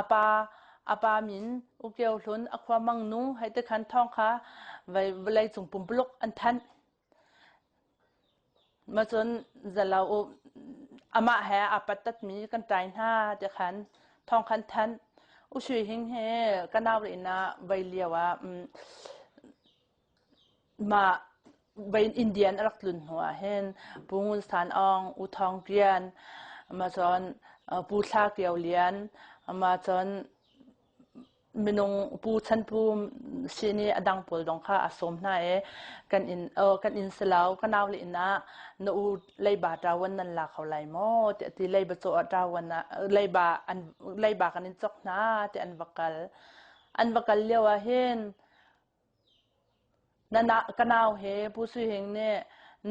a pa a pa min U Kio Hlun a khua Mang Nu hei ti khan thawng kha vai vawlei cung pumpuluk an thanh ma cun zalo u amah he aa pattatmi kan ṭai hna ti khan thawng khan thanh U Sui Hing he ka nau le inn ah vai lio ah Mah vein Indian a rak tlun hnu ah hin Pu Ngun San Aung, U Thawng Ṭian, mah cun Pu Thla Kio Lian, mah cun minung Pu Chan Pu sin i a dang pawl zong kha a sawm hna i kan inn kan inn si lo ka nau le inn ah na u leiba ṭawan nan la kho lai maw tiah ti leiba cawh ah ṭawan ah leiba an leiba kan in cawk hna tiah an va kal. An va kal lio ah hin Ka nau he Pu Sui Hing nih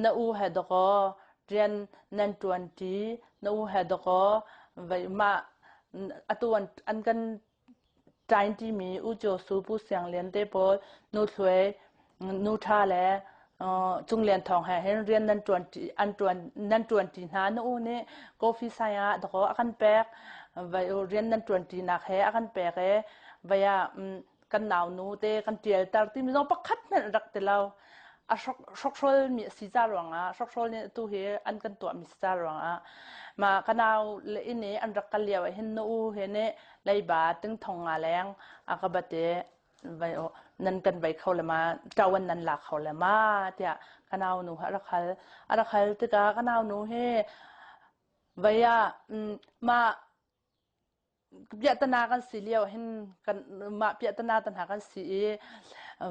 na u he dakaw rian nan ṭuanṭi, na u he dakaw mah atu an kan ṭainṭimi U Kyaw Su, Pu Siang Lian te pawl, Nu Thluai, Nu Ṭha le Cung Lian Thawng he hin rian nan ṭuanṭi an ṭuan nan ṭuanṭi hna. Na u nih coffee sai ah dakaw a kan pek, rian nan ṭuanṭinak he a kan pek i vai ah kan naunu te kan ṭialter timi zong pakhat hmanh rak ti lo. A hrokhrol mi a si ca ruangah hrokhrol nih atu hi an kan tuah mi si ca ruangah ma ka nau le inn i an rak kal lio ah hin na u he nih leiba ting thong nga leng a ka bat i vai nan kan vai kho le ma ṭawan nan la kho le ma tiah ka nau nu ha rak hal a rak hal tikah ka nau nu hi vai ah mah piahtana kan si lio hin kan mah piahtana te hna kan si i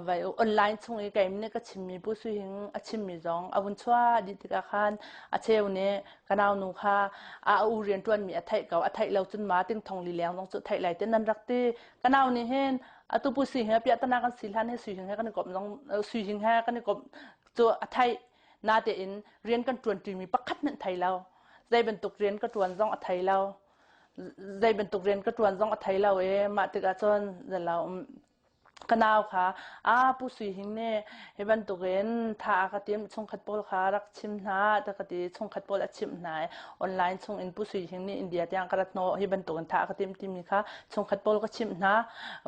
vai online chung i keim nih ka chimmi Pu Sui Hing a chimmi zong a vun chuah dih tikah khan a cheu nih ka nau nu kha a u rian ṭuanmi a theih ko a theih lo cun ma ting thong li leng zong cu theih lai te nan rak ti ka nau nih hin atu Pu Sui Hing piahtana kan si hlan he Sui Hing he kan i komh zong Sui Hing he kan i komh cu a theih natein rian kan ṭuanṭimi pakhat hmanh thei lo zei bantuk rian ka ṭuan zong a thei lo zei bantuk rian ka ṭuan zong a thei lo i mah tikah cun zalo. Ka nau kha aa Pu Sui Hing nih hi bantukin tha a ka timh chungkhat pawl kha rak chim hna ta ka ti chungkhat pawl a chimh hna i online chung in Pu Sui Hing nih India tiang ka rat hnawh hi bantukin tha a ka timh timi kha chungkhat pawl ka chimh hna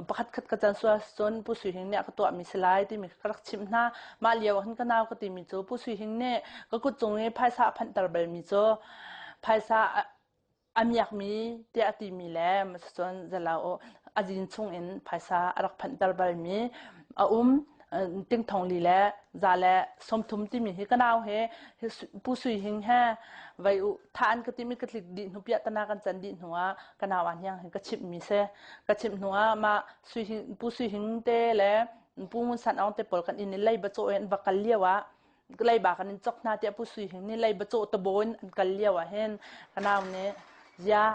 pakhat khat ka can sual cun Pu Sui Hing nih a ka tuahmi si lai timi kha ka rak chimh hna mah lio ah khan ka nau ka timi cu Pu Sui Hing nih ka kut cung i phaisa a phanhter balmi cu phaisa a miakmi tiah a timi le cun zalo a zin chungin phaisa a rak phanhter balmi a um tingthong li le za le 30 timi hi ka nau he pu sui hing he vai u tha an ka timi ka tlik dih hnu piah tana kan can dih hnu ah ka nau an hiang hi ka chimh mi se ka chimh hnu ah ma sui hing pu sui hing te le pu ngun san aung te pawl kan inn lei ba chaw in va kal lio ah leiba kan in cok hna tiah Pu Sui Hing nih leiba cawh tabaw in an kal lio ah hin ka nau nih zia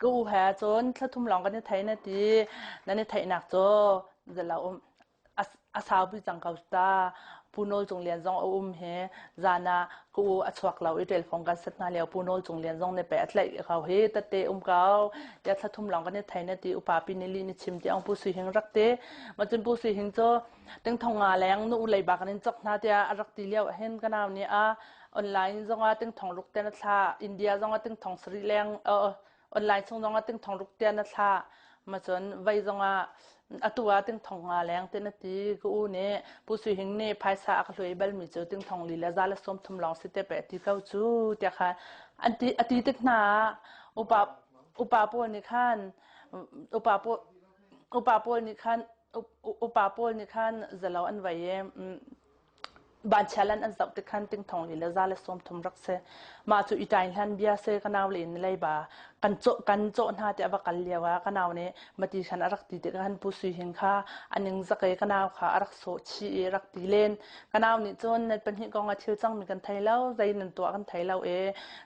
ka u he cun thla thum lawng kan i thei na ti nan i theihnak cu zalo um a saupi cang ko ta Pu Nawl Cung Lian zong a um he zan ah ka u a chuak lo i telfong kan set hna lio Pu Nawl Cung Lian zong nih pe a tlaih ko hi tate um ko tiah thla thum lawng kan i thei na ti upa pi nih li ni chim ti ong Pu Sui Hing rak ti ma cun Pu Sui Hing cu Tingthong nga leng nu leiba kan in cok hna tiah a rak ti lio ahhin ka nau nih a online zongah tingthong ruk ten a thla India zongah tingthong sarih leng online chung zongah tingthong ruk ten a thla ma cun vei zongah atu ah tingthong nga leng ten a ti ka u nih Pu Sui Hing nih phaisa a ka hluai balmi cu tingthong li le za le 30 lawng si te pe ti ko cu tiah kha an ti a ti tik hna upa upa pawl nih khan upa pawl upa pawl nih khan upa pawl nih khan zalo an vai i vanchialan an zoh tik khan tingthong li le za le 30 rak si mah cu i tain hlan bia se ka nau le in leiba kan cawh kan cawh hna tiah va kal lio ah ka nau nih mati khan a rak ti tik khan pu sui hing kha aning zak i ka nau kha a rak sawh chih i rak ti len ka nau nih cun nan pahnih kong a thil cangmi kan thei lo zei nan tuah kan thei lo e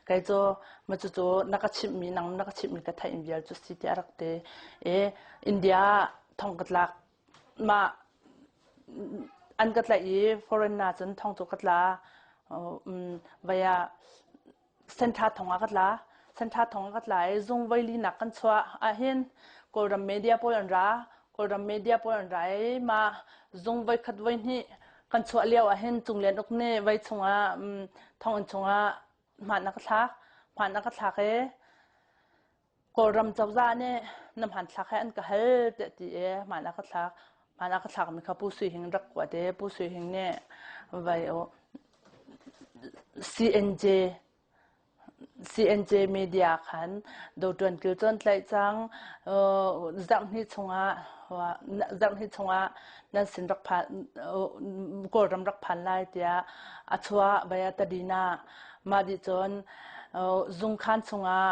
kei cu ma cu cu na ka chimhmi nang na ka chimhmi ka theih vial cu si tiah a rak ti i India thong ka tlak mah an ka tlaih i foreign na cun thong cu ka tla vai ah sentha thong ah ka tla sentha thong ah ka tla i zung voili nak kan chuah ahhin kawlram media pawl an ra kawlram media pawl an ra i mah zung voi khat voi hnih kan chuah lio ahhin Cunglian uk nih voi chungah thonginn chungah hmaan a ka thlak hmaan a ka thlak i Kawlram cozah nih na hmanthlak he an ka hal tiah ti i hmaan a ka thlak. Hmaan a ka thlakmi kha Pu Sui Hing rak kuat i Pu Sui Hing nih vai CNJ CNJ media khan dotuan kil cawn tlaih cang zarhhnih chungah zarhhnih chungah nan sin rak phan Kawlram rak phan lai tiah a chuah vai ah tadina mah dih cun zungkhan chungah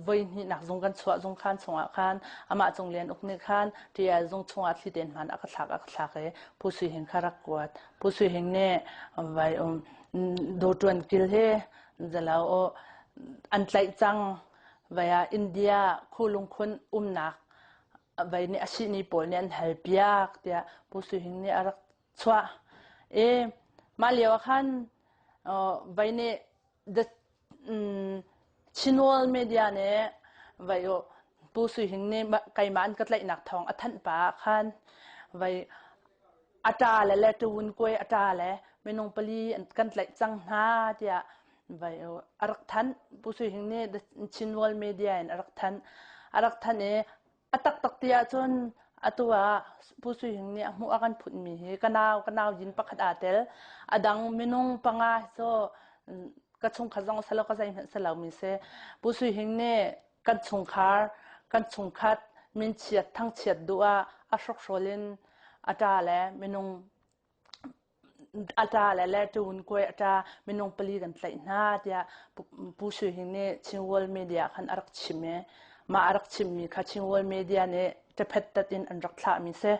voihnihnak zung kan chuah zungkhan chungah khan amah cung lian uk nih khan ṭial zung chungah thli tein hman a ka thlak a ka thlak i Pu Sui Hing kha rak kuat Pu Sui Hing nih vai um dawṭuan kil hi zalo an tlaih cang vai ah India khulungkhun umnak vai nih a sihni pawl nih an hal piak tiah Pu Sui Hing nih a rak chuah i mah lio ah khan vai nih The Chinworld Media nih vai Pu Sui Hing nih keimah an ka tlaihnak thawng a thanh pa ah khan vai a ṭa le le ṭuwun kuai a ṭa le minung pali kan tlaih cang hna tiah vai a rak thanh. Pu Sui Hing nih The Chinworld Media in a rak thanh. A rak thanh i A taktak ti ahcun atu ah Pu Sui Hing nih a hmuh a kan phutmi hi ka nau ka nau yin pakhat aa tel. A dang minung panga hi cu ka chungkhat zong a si lo ka zeihmanh si lomi si. Pu Sui Hing nih kan chungkhar kan chungkhat minchiat thangchiat duh ah a hrokhrawl in a ṭa le minung A ṭa le le ṭun kuai a ṭa minung pali kan tlaih hna tiah Pu Sui Hing nih Chin World Media khan a rak chim i mah a rak chimmi kha Chin World Media nih ṭaphet tat in an rak thlahmi si.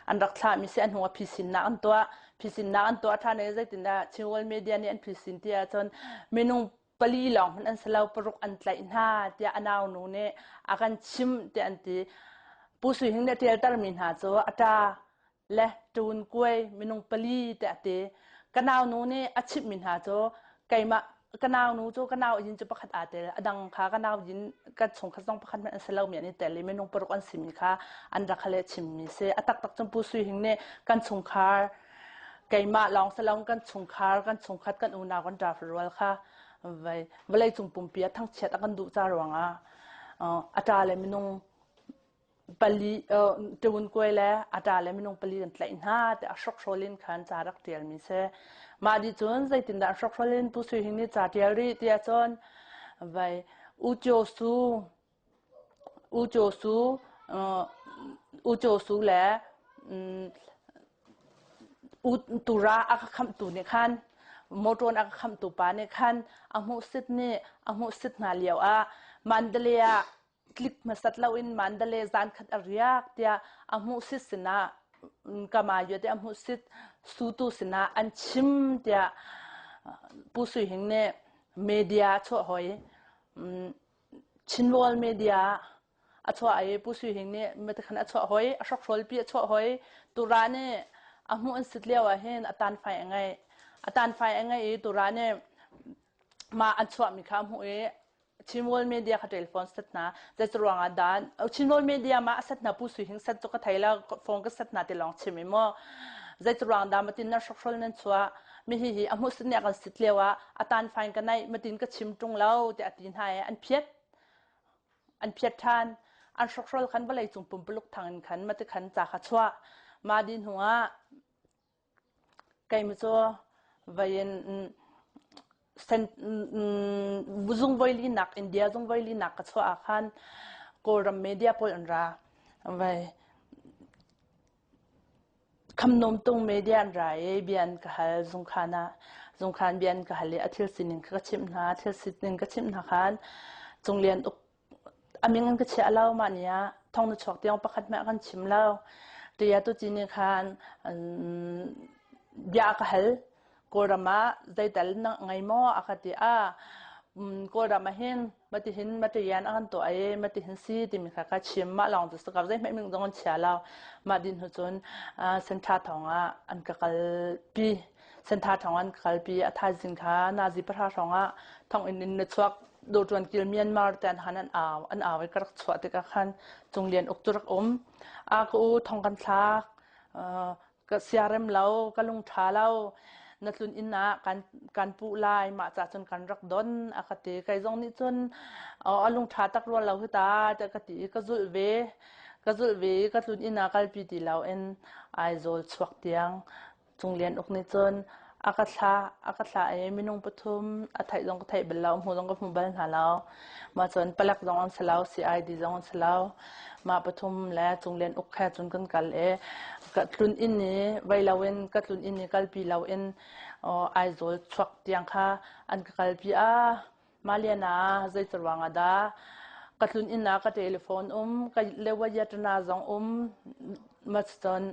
An rak thlahmi si a hnu ah phisinnak an tuah. Phisinnak an tuah ṭhan i zeitindah Chin World Media nih an phisin ti ahcun minung pali lawng hmanh an si lo paruk an tlaih hna tiah a naunu nih a kan chimh tiah an ti. Pu Sui Hing nih a ṭialtermi hna cu a ṭa le ṭun kuai minung pali te a ti. Ka naunu nih a chimhmi hna cu keimah Ka nau nu cu ka nau yin cu pakhat aa tel. A dang kha ka nau yin ka chungkhat zong pakhat hmanh an si lomi an i tel i minung paruk an simi kha an rak le chimmi si. A taktak cun Pu Sui Hing nih kan chungkhar keimah lawng si lo kan chungkhar kan chungkhat kan unau kan ṭa rual kha vai vawlei cung pumpi ah thangchiat a kan duh ca ruangah a ṭa le minung pali ṭun kuai le a ṭa le minung pali kan tlaih hna tiah a hrokhrawl in khan ca rak ṭialmi si. Mah dih cun zeitindah hrokhrawl in Pu Sui Hing nih ca ṭial rih tiah cun vai U Kyaw Su U Kyaw Su U Kyaw Su le U Tura a ka khamhtu nih khan motor a ka khamhtu pa nih khan a hmuhsit nih a hmuhsit hna lio ah Mandalay ah tlik hmasat loin Mandalay zan khat a riak tiah a hmuhsit sinah kama te a hmuhsit sutu sinah an chim tiah Pu Sui Hing nih media a chuah hoi. Chinrawl media a chuah i Pu Sui Hing nih matikhan a chuah hoi, a hrokhrawl pi a chuah hoi. Tura nih a hmuh an sit lio ah hin a tanfai a ngeih. A tanfai a ngeih i tura nih mah an chuahmi kha a hmuh i Chinrawl media kha telephone set hna zeiruang ah dah Chinrawl media ma a set hna Pu Sui Hing set cu ka thei la phone ka set hna ti lawng chim i maw zeiruang dah matin nan hrokhrol nan chuah mi hi hi a hmuh sin nih a kan sit lio ah a tan fain ka naih matin ka chim ṭung lo tiah a ti hna i an phiat an phiat ṭhan an hrokhrol khan vawlei cung pumpuluk thang in khan mati khan ca kha chuah ma di hnu ah Keimah cu vei in zung voilinak India zung voilinak ka chuah ah khan Kawlram media pawl an ra. Vei Khamnawm tung media an ra i bia an ka hal zungkhan ah. Zungkhan bia an ka hal i a thil sining kha ka chimh hna. Thil sining ka chimh hna khan Cunglian uk A min an ka chiah lo mah ni ah thong na chuak tiang pakhat hmanh a kan chim lo. Tia tu ci nih khan bia a ka hal. Kawlram ah zeital na ngei maw a ka ti ah Kawlram ah hin matihin matiyan a kan tuah i matihin si timi kha ka chim mah lawng cu si ko zeihmanh min zong an chia lo. Mah din hnu cun Sentha thong ah an ka kalpi. Sentha thong an ka kalpi a thaizing kha nazi pahra hrawng ah thonginn in na chuak Dawṭuan kil Myanmar te an han an au an au i ka rak chuah tikah khan Cunglian uk cu rak um. A ka u thong kan thlak ka siarem lo ka lung ṭha lo na tlun inn ah kan kan puh lai mah ca cun kan rak don a ka ti kei zong nih cun a lung ṭha tak rua lo hi ta tiah ka ti i ka zulh ve ka zulh ve i ka tlun inn ah kalpi ti lo in Aizawl chuak tiang Cunglian uk nih cun a ka thlah a ka thlah i minung pathum a theih zong ka theih bal lo hmu zong ka hmu bal hna lo mah cun palek zong an si lo CID zong an si lo mah pathum le Cunglian uk he cun kan kal i ka tlun inn i vei loin ka tlun inn i kalpi loin Aizawl chuak tiang kha an ka kalpi a Mah ah zei ruang ah dah ka tlun inn ah ka telephone um, ka lewayatana zong um, ma cun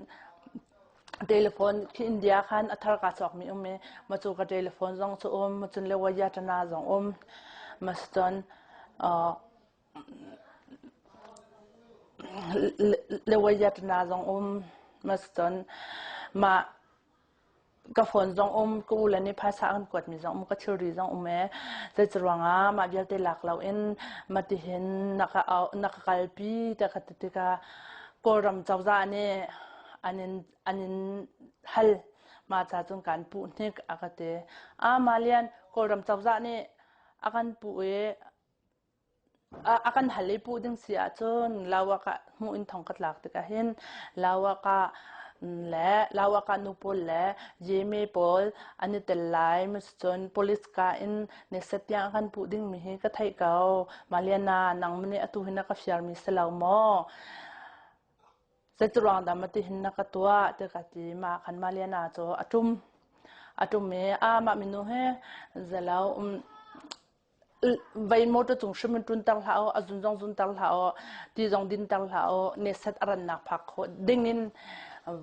telephone khi India khan a thar ka cawkmi um i ma cu ka telephone zong cu um, ma cun lewayatana zong um, ma cun lewayatana zong um, ma cun mah Ka phone zong um, ka u le nih phaisa an kuatmi zong um, ka thilri zong um ee. Zeicaruangah mah vialte lak loin matihin na ka au, na ka kalpi tiah ka ti tikah Kawlram cozah nih an in, an in hal. Mah ca cun kaan puh hnik a ka ti. Ah, Malian, Kawlram cozah nih a kan puh i A kan hal i puh ding si ahcun lawak ah hmuh in thong ka tlak tikah hin lawak ah le lawak ah nu pawl le Jimmy pawl an i tel lai cun police ka in neset tiang a kan puh dingmi hi ka theih ko. Maliana nang nih atu hi na ka fiarmi si lo maw? Zeiruang dah mati hin na ka tuah ti ka ti mah khan Maliana cu a ṭum a ṭum i a mah minu hi zelo um Vei motor cung hrim in ṭunter hlah u, a zun zong zunter hlah u, ti zong dinter hlah u, neset a rannak phak khawh ding in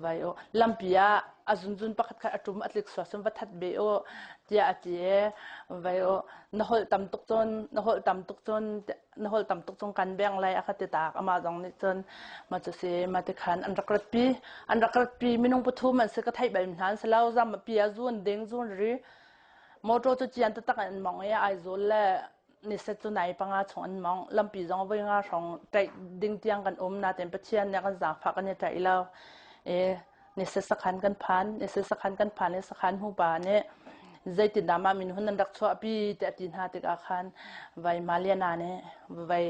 vai u. Lampi ah a zunzun pakhat khat a ṭum a tlik sual cun va that ve u tiah a ti i vai u. Na holh tam tuk cun, na holh tam tuk cun, na holh tam tuk cun kan beng lai a ka ti tak. Amah zong nih cun ma cu si ma ti khan an rak ratpi. An rak ratpi minung pathum an si ka theih bal hna an si lo. Zam pi ah zun ding zun ri. Motor cu cian taktak in an mong i Aizawl le niset cu nai panga chung an mong. Lampi zong voi nga hrawng ṭaih ding tiang kan um nain Pathian nih a kan zaangfah kan i ṭaih lo. I niset sakhan kan phan. Niset sakhan kan phan i sakhan hmupa nih zeitindah mah min hun nan rak chuahpi tiah a ti hna tikah khan vai Maliana nih vai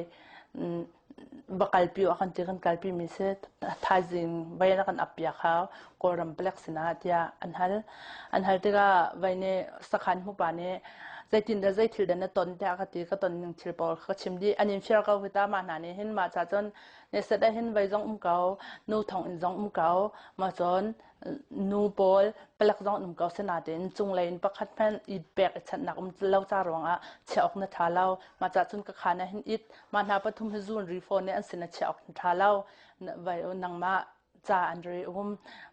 va kalpi awk kan ti kan kalpi mi si thaizing vai na kan ap piak hau Kawlram palek sinah tiah an hal. An hal tikah vai nih sakhan hmupa nih zeitindah zei thil dah na ton tiah ka ti ka ton ning thil pawl ka chim dih an in fir ko hi ta mah hna nih hin mah ca cun neset ah hin vai zong um ko nu thong in zong um ko mah cun nu pawl palek zong an um ko sinain cunglei in pakhat hmanh i pek i chanhnak um lo ca ruangah chiah awk na ṭha lo mah ca cun ka khaan ah hin it mah hna pathum hi zun ri fawn i an sin ah chiah awk na ṭha lo vai nangmah ca an ri um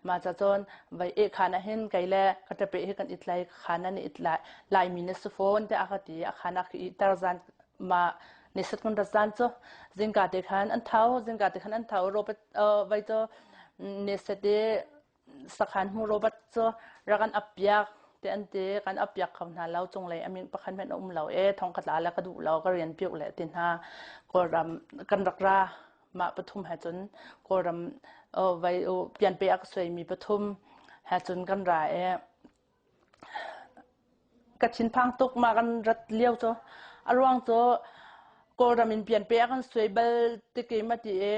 mah ca cun vai eh khaan ah hin kei le ka ṭape hi kan it lai ka khaan ah na it lai laimi na si fawn tiah a ka ti a khaan ah ka ih zan mah ni sat kan rat zan cu zingka te khan an tho zingka te khan an tho Robert vai cu ni sat i sakhan hmu Robert cu rak an ap piak te an ti kan ap piak kho hna lo cunglei a min pakhat hmanh a um lo e thong ka tla le ka duh lo ka rian piuk le ti hna Kawlram kan rak ra mah pathum he cun Kawlram vai pianpe a ka suaimi pathum he cun kan ra e Ka thinphang tuk mah kan rat lio cu. A ruang cu Kawlram in pianpe a kan suai bal tik i ma ti i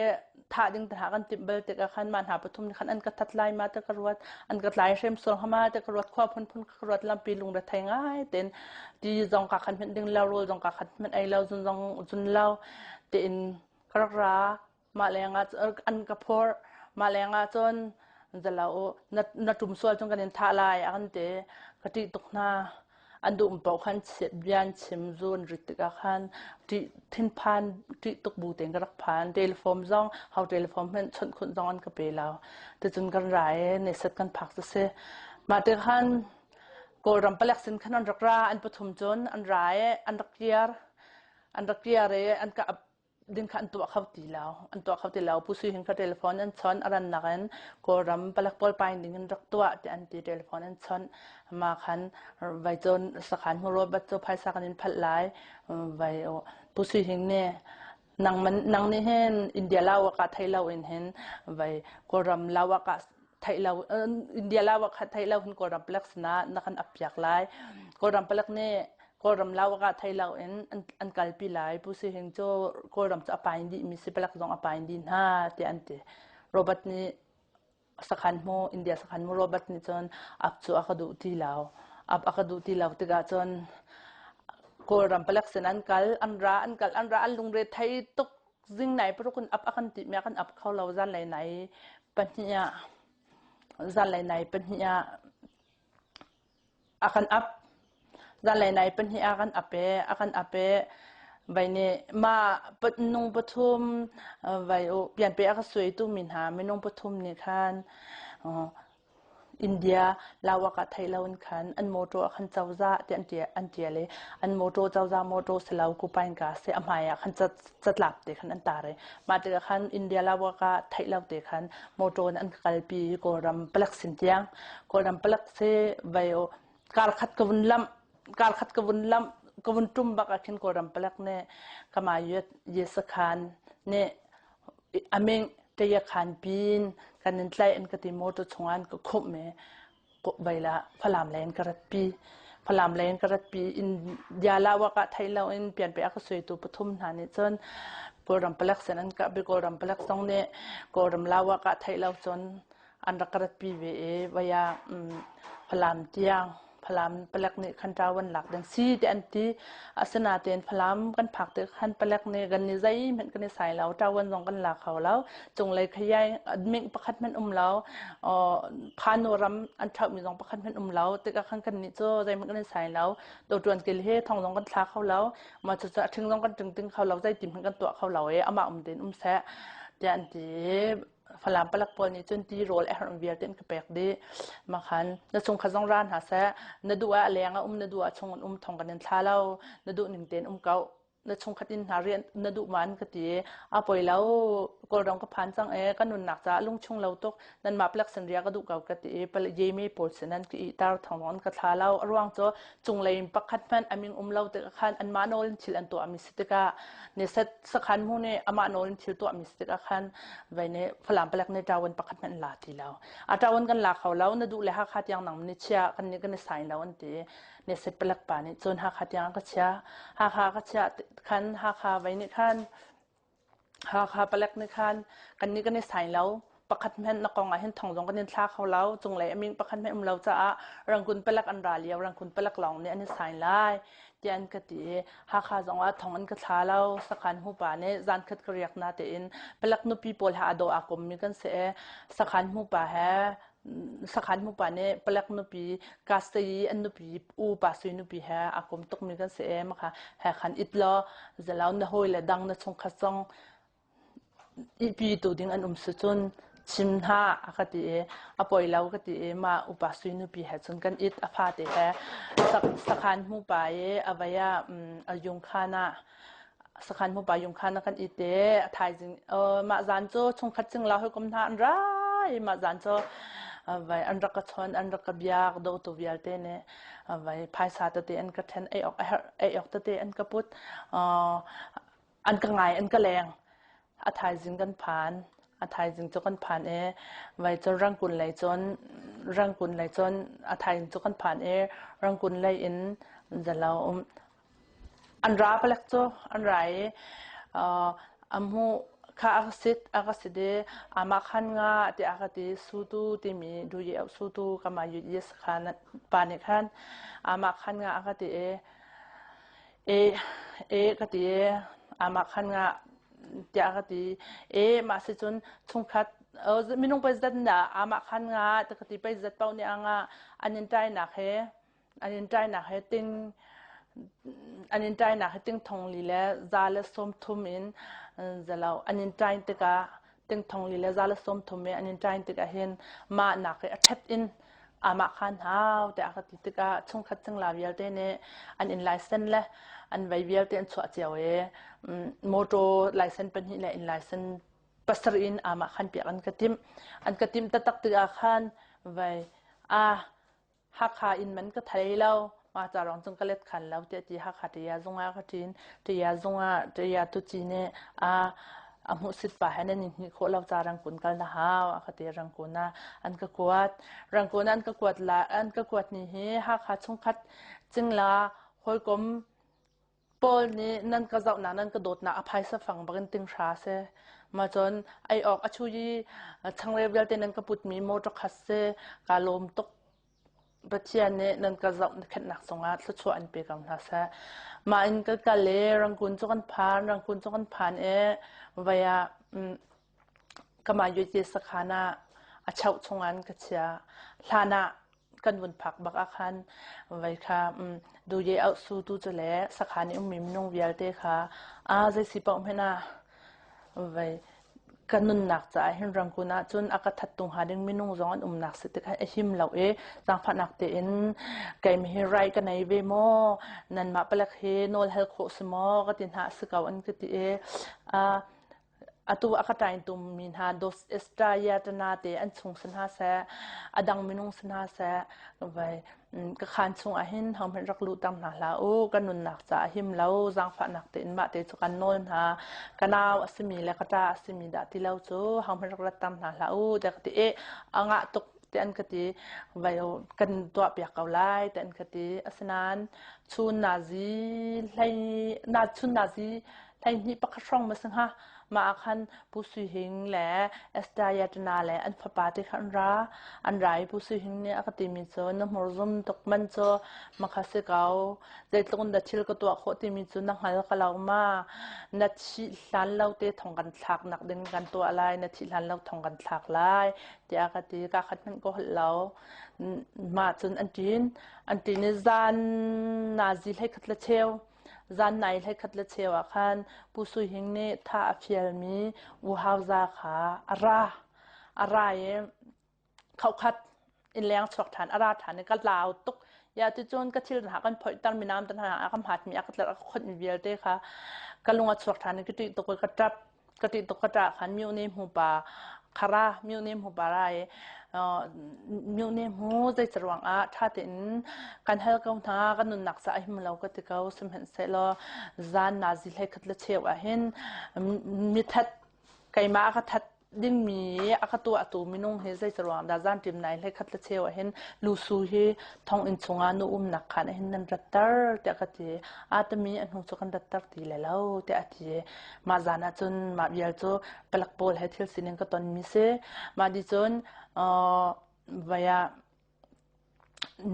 thah ding te hna kan timh bal tik ah khan mah hna pathum nih khan an ka that lai ma ti ka ruat. An ka tlai hrim sual hnga ma ti ka ruat. Khua phunphun ka ruat lampi lungre thei ngai tein ti zong ka khan hmenh ding lo, rawl zong ka khan hmenh ei lo, zun zong zun lo tiin ka rak ra. Mah lengah an ka phorh. Mah lengah cun zalo u na na ṭum sual cun kan in thah lai a kan ti. Ka ṭih tuk hna. An duh paoh khan bia an chim zu an rit tikah khan ṭih thinphan ṭih tuk bu tein ka rak phan. Telephone zong ho telephone hmanh chawnh khunh zong an ka pe lo. Ticun kan ra i neset kan phak cu si. Mah ti khan Kawlram palek sin khan an rak ra an pathum cun an ra i an rak kir. An rak kir i an ka ding kha an tuah kho ti lo. An tuah kho ti lo. Pu Sui Hing kha telephone an chawnh. A rannak in Kawlram palek pawl paing ding in rak tuah ti an ti telephone an chawnh. Ma khan vai cun sakhan hmuro bat cu phaisa kan in phalh lai. Vai Pu Sui Hing nih nang man nang nih hin India lawa ka thei lo in hin vai Kawlram lawa ka theih lo India lawa kha theih lo hin Kawlram palek sinah na kan ap piak lai. Kawlram palek nih Kawlram lawak ah thei lo in an kalpi lai. Pu Si Hing cu Kawlram cu a pain dih mi si palek zong a pain dih hna tiah an ti. Robert nih sakhan hmu India sakhan hmu Robert nih cun ap cu a ka duh ti lo. Ap a ka duh ti lo tikah cun Kawlram palek sin an kal, an ra, an kal, an ra, an lungre thei tuk zing nai paruk in ap a kan ti mi a kan ap kho lo zanlei nai pahnih ah zanlei nai pahnih ah A kan ap. Zanlei nai pahnih ah kan ap i a kan ap i vai nih mah minung pathum vai u pianpe a ka suaitu mi hna minung pathum nih khan India lawak ah theih lo in khan an motor ah khan cozah tiah an ṭial an ṭial i an motor cozah motor si lo kupainka si a hmai ah khan catlap te khan an tar i mah tikah khan India lawak ah theih lo te khan motor in an ka kalpi i Kawlram palek sin tiang Kawlram palek si vai kar khat ka vun lamh kar khat ka vun lamh ka vun ṭum bak ah khin Kawlram palek nih kama yet yesakhan nih aming tayakhan pin kan in tlaih an ka ti motor chungah an ka khumh i Vaila Falam lei in ka ratpi. Falam lei in ka ratpi. India lawak ah thei lo in pianpe a ka suaitu pathum hna nih cun Kawlram palek sin an kah bi Kawlram palek zong nih Kawlram lawak ah thei lo cun an rak ka ratpi ve i vaya Falam tiang Falam palek nih khan ṭawan lak ding si ti an ti. Asinain Falam kan phak tik khan palek nih kan ni zeihmanh kan i sai lo, ṭawan zong kan la kho lo. Cunglei khayai ming pakhat hmanh um lo. Phanu ram an ṭhauhmi zong pakhat hmanh um lo. Tikah khan kannih cu zeihmanh kan i sai lo. Toṭuan kil hi thong zong kan thla kho lo. Mah cucu a ṭhing zong kan ṭing ting kho lo. Zeitin hmanh kan tuah kho lo i amah um tein um seh tiah an ti. Falam palek pawl nih cun tirawl a herh vialte an ka pek dih. Mah khan na chungkhat zong ra hna seh. Na duh ah a leng ah um, na duh ah chung in um thong kan in thla lo. Na duh ning tein um ko. Na chungkhat in hna rian na duh ma an ka ti i a poi lo Kawlram ka phan cang e ka nunnak caah lungchung lo tuk nanmah palek sin ria ka duh ko ka ti i yemi pawl sin an ka ihter thawng an ka thla lo. A ruang cu cunglei in pakhat hmanh a ming um lo tikah khan anmah nawl in thil an tuahmi si tikah ni set sakhan hmu nih amah nawl in thil tuahmi si tikah khan vei nih Falam palek nih ṭawan pakhat hmanh an la ti lo. A ṭawan kan la kho lo na duh le Hakha tiang nang ni chia kan nih kan i sain lo an ti. Ni set palek pa nih cun Hakha tiang a ka chia. Hakha ka chiah khan Hakha vei nih khan Hakha palek nih khan kannih kan i sai lo. Pakhat hmanh na kong ah hin thong zong kan in thla kho lo. Cunglei a min pakhat hmanh um lo caah Rangoon palek an ra lio Rangoon palek lawng nih an i sai lai tiah an ka ti i Hakha zong ah thong an ka thla lo. Sakhan hupa nih zankhat ka riak na tein palek nupi pawl he aa dawh aa kommi kan si i sakhan hupa he sakhan mupa nih palek nupi kastayi an nupi u pa sui nupi he a kom tukmi kan si e makha he khan it law zalau na hawi le dang na chungkhat zong ipi tu ding an um si cun chim hna a ka ti i a poi lo ka ti i ma upa sui nupi he cun kan it a fate he sakhan mu pa i a vaya a yung khan ah Sakhan hmupa yung khan a kan it i a thaizing mah zan cu chungkhat cingla hawikom hna an ra i mah zan cu vai an rak ka chawn an rak ka biak dawtu vialte nih vai phaisa tete an ka ṭhen ei awk a herh ei awk tete an ka put an ka ngai an ka leng a thaizing kan phan a thaizing cu kan phan i vai cun rangkun lei cun rangkun lei cun a thaizing cu kan phan i rangkun lei in zalo um An ra palek cu an ra i a hmuh kha a ka sit a ka sit i amah khan nga tiah a ka ti. Sutu timi duye sutu kama yut yes khan pa nih khan amah khan nga a ka ti i e e ka ti i amah khan nga tiah a ka ti. E mah si cun chungkhat minung pei zat dah amah khan nga ti ka ti pei zat paoh nih a nga an in ṭainak he An in ṭainak he ting an in ṭainak he ting thong li le za le sawm thum in zalo an in ṭain tikah ting thong li le za le sawm thum in an in ṭain tikah hin mah nak i a ṭhet in amah khan hau tiah ka ti tikah chungkhat cingla vialte nih an in laisen le an vei vialte an chuah cio i motor laisen pahnih le inn laisen pasarih in amah khan piak an ka timh an ka timh taktak tikah khan vai a Hakha inn man ka thei lo. Mah ca rong cun ka let khan lo tiah ti Hakha ṭia zung ah ka ṭin. Ṭia zung ah ṭia tuci nih a a hmuhsit pa he nan in hnih khawh lo ca Rangkun kal na hau a ka ti Rangkun ah an ka kuat. Rangkun an ka kuat la an ka kuat ni hi Hakha chungkhat cingla hawikom Paul nih nan ka zohnak nan ka dawtnak a phaisa fang bakin ting hra si. Ma cun ei awk a chu i changreu vialte nan ka putmi motor khat si ka lawm tuk. Pathian nih nan ka zoh khenhnak cungah thluachuah an pe ko hna seh. Mah in ka kal i Rangoon cu kan phan, Rangoon cu kan phan i vai ah kamah Yute sakhan ah a chauh chungah an ka chia. Hlan ah kan vun phak bak ah khan vai kha duye auh su tu cu le sakhan i ummi minung vialte kha a zei si paoh hmanh ah vai ka nunnak caah hin Rangoon ah cun a ka that tung hnga ding minung zong an umnak si tikah a him lo i zaangfahnak tein keimi hi rai ka nei ve maw nanmah palek hi nawl hal khawh si maw ka ti hna a si ko an ka ti i Atu a ka ṭaintummi hna Dos Estrayatana te an chung si hna seh, a dang minung si hna seh, vai ka khaan chungah hin hohmanh rak luhter hna hlah u. Ka nunnak caah him lo, zaangfahnak tein mah te cu kan nawl hna. Ka nau a simi le ka ṭa a simi dah ti lo cu hohmanh rak ratter hna hlah u, tiah ka ti. Eh, a ngah tuk tiah an ka ti. Vai kan tuahpiak ko lai tiah an ka ti. Asinain chun nazi hlei na chun nazi 12 pakhat hrawng ma si hnga. Mah ah khan Pu Sui Hing le Esther Yatana le an fapa te kha an ra. An ra i Pu Sui Hing nih a ka timi cu na hmur zum tuk man cu makha si ko. Zeitluk in dah thil ka tuah khawh timi cu na hngal ka lo ma. Na thih hlan lo te thong kan thlak nak ding kan tuah lai. Na thih hlan lo thong kan thlak lai tiah ka ti. Ka khat hmanh ka holh lo. Mah cun an ṭin. An ṭin i zan nazi hlei khat le cheu Zan nai hleikhat le cheu ah khan Pu Sui Hing nih thah a fialmi U Hau Za kha a ra. A ra i khokhat innleng chuak ṭhan a ra ṭhan i ka lau tuk. Ya ticun ka thil hna kan phoihter mi nam te hna a ka hmatmi a ka tlerh a ka khonh mi vialte kha ka lung a chuak ṭhan i ka ṭih tuk i ka ṭap. Ka ṭih tuk ka ṭah khan myo-ne hmu pa khara myo-ne hmu pa ra i myo-ne hmu zeica ruangah ṭha tein kan hal ko hna kan nunnak ca a him lo ka ti ko sihmanhsehlaw zan nazi hlei khat le cheu ah hin mithat keimah a ka that dingmi a ka tuahtu minung hi zeica ruang dah zanṭim nai hlei khat le cheu ah hin lusu hi thonginn chungah nu umnak khan ah hin nan ratter tiah ka ti. Aa timi a hnu cu kan ratter ti le lo tiah a ti. Mah zan ah cun mah vial cu palek pawl he thil sining ka tonmi si. Mah di cun vai ah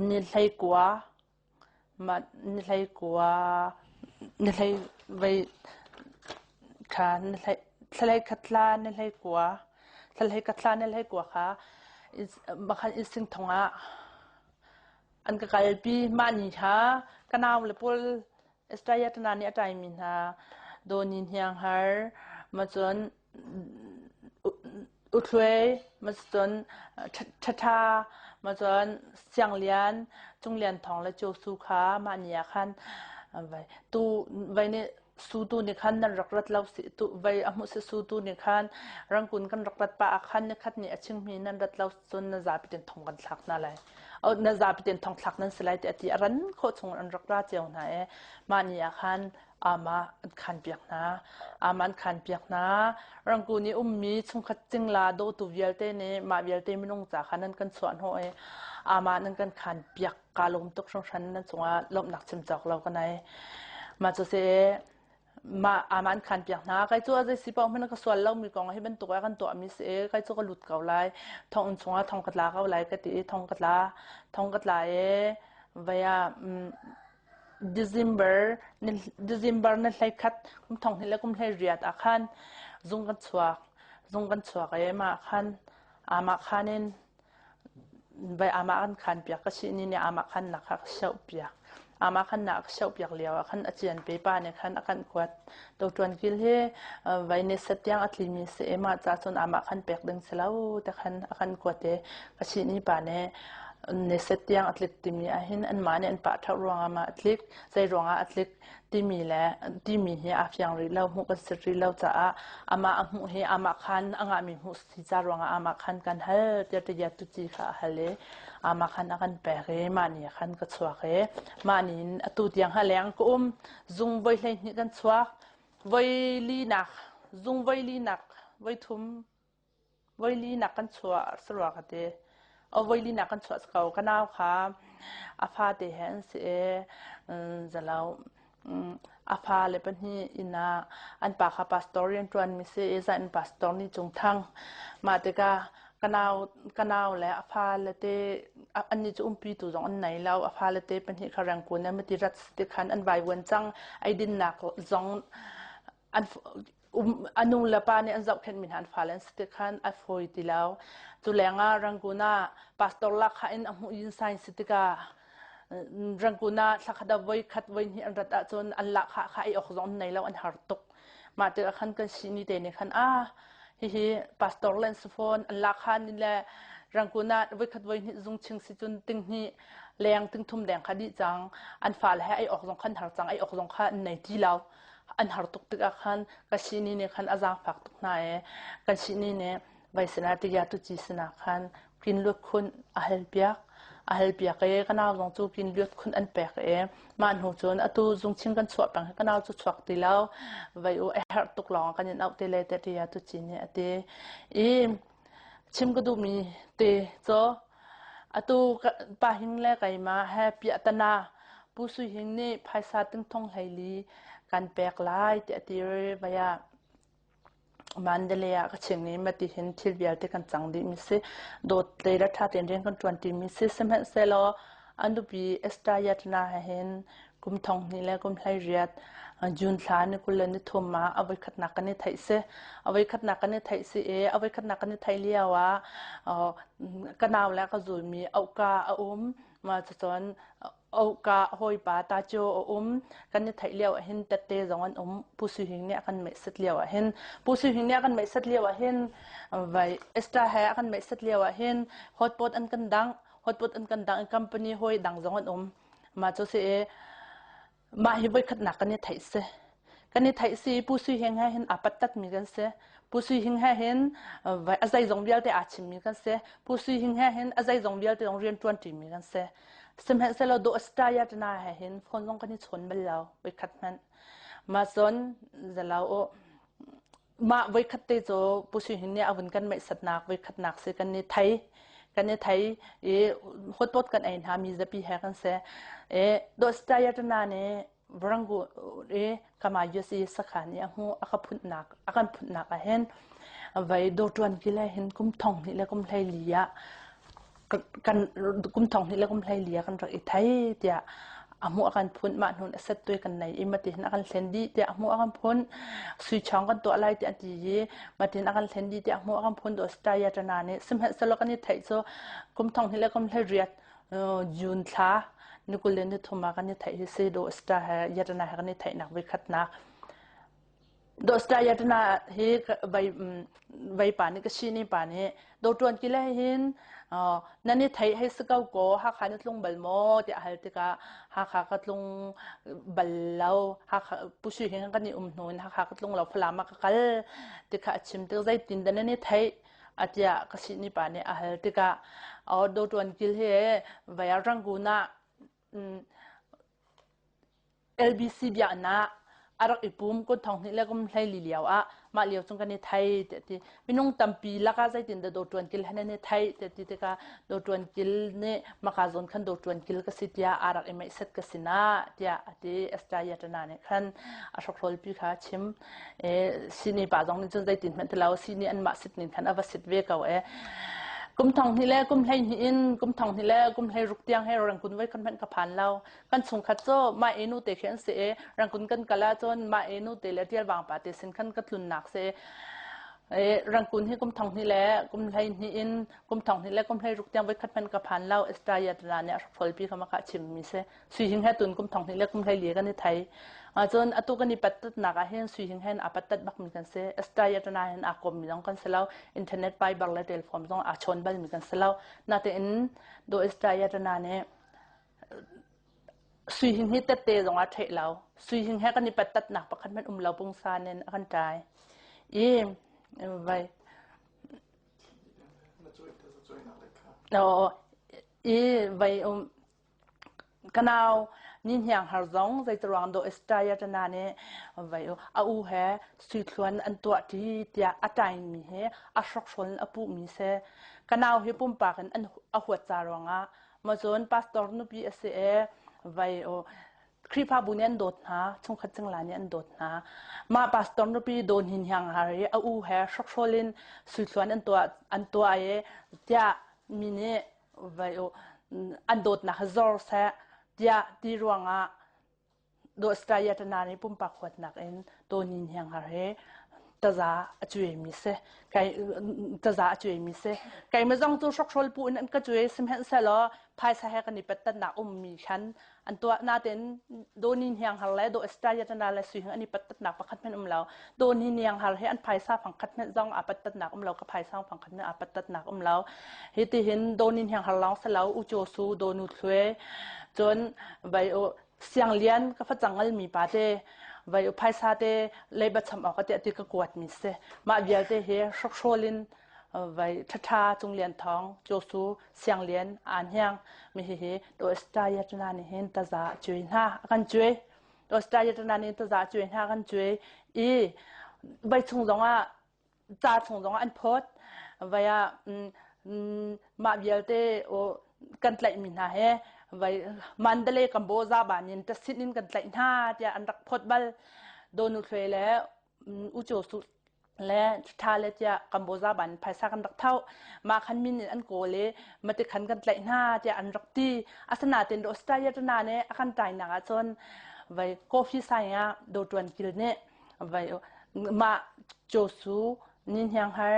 ni hlei kua Mah ni hlei kua ni hlei vei kha ni hlei thla khat thla ni hlei kua thla hlei khat thla ni hlei kua kha bakhan insing thong ah an ka kalpi. Mah ni kha ka nau le pawl Estayatana nih a ṭaimi hna Dawni Hniang Har ma cun Uthluai ma cun Ṭhaṭha ma cun Siang Lian Cung Lian Thawng le Cio Su kha mah ni ah khan vai tu vai nih su tu nih khan nan rak rat lo si tu vai a hmuh si su tu nih khan Rangkun kan rak rat pah ah khan nikhat nih a chingmi nan rat lo cun na zapi ten thong kan thlak hna lai. Na zapi ten thong thlak nan si lai ti a ti a ran khawh chung an rak ra cio hna i mah ni ah khan ama an khan piak hna. Ama an khan piak hna. Rangkun i ummi chungkhat cingla dawtu vialte nih mah vialte minung ca kha nan kan chuah hnawh i ama nan kan khan piak ka lawm tuk hringhran nan cungah lawmhnak chim cawk lo ka nei. Mah cu si mah ama an khan piak hna. Kai cu a zei si paoh hmanh ka sual lomi kong hi bantuk ah kan tuahmi si i kai cu ka lut ko lai. Thonginn chungah thong ka tla ko lai ka ti i thong ka tla. Thong ka tla i vai ah December December ni 11 kum thong hnih le kum 18 ah khan zung kan chuak. Zung kan chuak i mah khan amah khan in Vai amah kan khan piak ka si ni nih amah khan nak kha ka soh piak. Amah khan nak ka soh piak lio ah khan a cian pe pa nih khan a kan kuat. Toṭuan kil hi vai ni set tiang a tlimi si i mah ca cun amah khan pek ding si lo te khan a kan kuat i ka si ni pa nih ni set tiang a tlik timi ahhin anmah nih an pah ṭheo ruangah mah a tlik, zei ruangah a tlik timi le timi hi aa fiang rih lo, hmuh kan si rih lo caah amah a hmuh hi amah khan a ngahmi hmuh si ca ruangah amah khan kan hal tiah tiah tuci kha a hal i amah khan a kan pek i mah ni khan ka chuak i mah ni in atu tiang ha leng ka um zung voi 12 kan chuak voi li nak zung voi li nak voi thum Voili nak kan chuah sarua ka ti. O voili nak kan chuah ko. Ka nau kha a fate he an si i zalo a fale pahnih inn ah an pa kha pastor rian ṭuan mi si i zan pastor ni Cung Thang. Mah tikah ka nau ka nau le a fale te annih cu umpi tu zong an nei lo. A fale te pahnih kha Rangoon an ti rat ti khan an vaivuan cang. Eidinnak zong an um, a nu le pa nih an zohkhenhmi hna an fale an si tik khan a fawi ti lo. Cu lengah Rangoon ah pastor lakha in a hmuh yin sign si tikah Rangoon ah thlakhat ah voi khat voi hnih an rat ahcun an lahkhah kha ei awk zong an nei lo an har tuk. Mah tikah khan kan sihni te nih khan ah hihi pastor le an si fawn an lahkhah ni le Rangoon ah voi khat voi hnih zung ching si cun ting hnih leng ting thum deng kha dih cang an fale he ei awk zong khan har cang ei awk zong kha an nei ti lo. An har tuk tikah khan ka sihni nih khan a zaangfak tuk hna i kan sihni nih vai sinah tiya tuci sinah khan kin luat khun a hal piak a hal piak i ka nau zong cu kin luat khun an pek i mah hnu cun atu zungchin kan chuah peng ka nau cu chuak ti lo vai u a herh tuk lawng kan in auh te le te tiya tuci nih a ti i chim ka duhmi te cu Atu Pa Hing le keimah he piahtana Pu Sui Hing nih phaisa tingthong 14 kan pek lai tiah a ti vai ah Mandalay ah ka chim i mati hin thil vialte kan cang dihmi si. Dawt le le ṭha tein rian kan ṭuan ṭimi si. Sihmanhsehlaw an nupi Esther Yatna he hin kum 20 le kum 18 June thla ni 23 ah a voikhatnak kan i theih si. A voikhatnak kan i theih si i a voikhatnak kan i theih lio ah ka nau le ka zulmi auhka a um. Ma cucun auhka hawipa ta cu a um. Kan i theih lio ah hin tette zong an um. Pu Sui Hing nih a kan meihsat lio ah hin Pu Sui Hing nih a kan meihsat lio ah hin vai Esther he a kan meihsat lio ah hin hotpot an kan dangh. Hotpot an kan dang company hawi dang zong an um. Mah cu si i mah hi voikhatnak kan i theih si. Kan i theih si Pu Sui Hing he hin aa pattat mi kan si. Pu Sui Hing he hin a zeizong vialte aa chimmi kan si. Pu Sui Hing he hin a zeizong vialte zong rian ṭuan ṭimi kan si. Sihmanhsehlaw dawh Astaya tana he hin phone zong kan i chawn bal lo voikhat hmanh. Mah cun zalo u mah voikhat te cu Pu Sui Hing nih a vun kan meihsatnak voikhatnak si kan i thei kan i thei i hotpot kan ei hna mi zapi he kan si. E dawh Astaya tana nih Varangu i kama USA sakhan i a hmu a ka phunnak a kan phunnak ah hin vai dawṭuan ki le hin kum thong hnih le kum 14 ah kan kum thong hnih le kum 14 ah kan rak i thei tiah a hmuh a kan phun mah hnun a set tui kan nei i matin a kan thlen dih tiah a hmuh a kan phun sui chong kan tuah lai tiah a ti i matin a kan thlen dih tiah a hmuh a kan phun do staya tana nih sihmanhsehlaw kan i theih cu kum thong hnih le kum 18 June thla ni 23 ah kan i theih hi si do star he yatana he kan i theihnak voikhatnak do star yatana hi vai vai pa nih ka si ni pa nih do tuan ki le hin nan i theih hei si ko ko Hakha na tlung bal maw tiah hal tikah Hakha ka tlung bal lo Hakha pusi hin kan i um hnu in Hakha ka tlung lo Falam ah ka kal tikha a chim tik zeitin dah nan i theih atiah ka sihni pa nih a hal tikah do ṭuan kil hi vai Rangoon ah LBC biaknak a rak i pum kun thong hnih le kum 14 lio ah mah lio chung kan i thei ti ti minung tampi lakah zeitin dah do ṭuan kil han an i thei ti ti tikah do ṭuan kil nih maka zawn khan do ṭuan kil ka si tiah a rak i meihset ka sinah tiah a ti Esther Yatana nih khan a hrokhrawl pi kha a chim sini pa zong nih cun zeitin hmanh ti lo sini anmah sit ning khan a va sit ve ko e kum thong hnih le kum 12 in kum thong hnih le kum 16 tiang he rangkun voi khat hmanh ka phan lo kan chungkhat cu mah enu te khi an si e rangkun kan kal ahcun mah enu te le tial wang pa te sin khan ka tlunnak si e rangkun hi kum thong hnih le kum 12 in kum thong hnih le kum 16 tiang voi khat hmanh ka phan lo Australia nih a hrokhrol pi kha ma kha chim mi si Sui Hing he tun kum thong hnih le kum 14 kan i thei. Cun atu kan i pattatnak ah hin Sui Hing hen aa pattat bakmi kan si. Astaya tana hin aa kommi zong kan si lo. Internet Viber le telephone zong aa chawn balmi kan si lo. Natein do Astaya tana nih Sui Hing hi tette zong aa ṭheh lo. Sui Hing he kan i pattatnak pakhat hmanh um lo pungsan in a kan ṭai. I vai i vai um Ka nau ni hniang har zong zeitiruang dawh Estaya ṭana nih vai a u he suithluan an tuah ṭi tiah a ṭaimi he a hrokhrawl in a puhmi si. Ka nau hi pumpak in an a huat ca ruangah maw cun pastor nupi a si i vai Khrihfabu nih an dawt hna, chungkhat cingla nih an dawt hna. Mah pastor nupi Dawn Hin Hiang Har i a u he hrokhrawl in suithluan an tuah an tuah i tiah mi nih vai an dawtnak zor seh tiah ti ruangah Dawstayatana nih pumpak huatnak in Tawnin Hianghar he taza a cuaimi si kai taza a cuaimi si keimah zong cu hrokhrawl pu in an ka cuai sihmanhsehlaw phaisa he kan i pattannak ummi khan an tuah natein Dawni Hnianghar le Daw Estayatana le Sui Hing an i pattatnak pakhat hmanh um lo. Dawni Hnianghar hi an phaisa fangkhat hmanh zong aa pattatnak um lo, ka phaisa fangkhat hmanh aa pattatnak um lo. Hi ti hin Dawni Hnianghar lawng si lo, U Chaw Su, Daw Nu Thlue, cun vai u Siang Lian ka facang ngalmi pa te vai u phaisa te leiba cham awk tiah ti ka kuat mi si. Mah vialte hi hrokhrawl in vai ṭhaṭha Cung Lian Thawng, Chaw Su, Siang Lian, Aa Hniang mi hihi Doestayatana nih hin taza a cuai hna a kan cuai. Doestayatana nih taza a cuai hna a kan cuai i vai chung zongah ca chung zongah an phawt. Vai ah mah vialte kan tlaihmi hna he vai Mandalay Kamboja ban in tasin in kan tlaih hna tiah an rak phawt bal. Donu Thluai le U Chaw Su le ṭha le tiah Kamboja ban phaisa kan rak tho mah khan min in an kawl i mati khan kan tlaih hna tiah an rak ti asinain Australia tana nih a kan ṭainak ahcun vai coffee sai ah do ṭuan kil nih vai mah Josu ni hniang har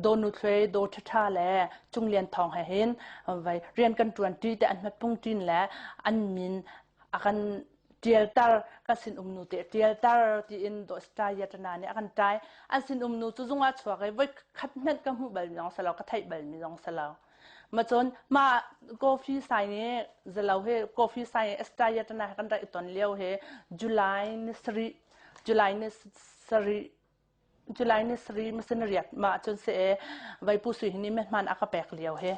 do nu thluai do ṭhaṭha le Cung Lian Thawng he hin vai rian kan ṭuan ṭi te an hmatpung ṭin le an min a kan ṭialter ka sinum nu te ṭialter tiin Dawstayatana nih a kan ṭai an sinum nu cu zung ah chuak i voi khat hmanh ka hmuh balmi zong si lo ka theih balmi zong si lo. Ma cun ma coffee sai nih zalo he coffee sai estaya tana kan rak i ton lio he July ni sarih July ni sarih July ni sarih masin riat ma cun si e vai pu sui hin nih hman a ka pek lio he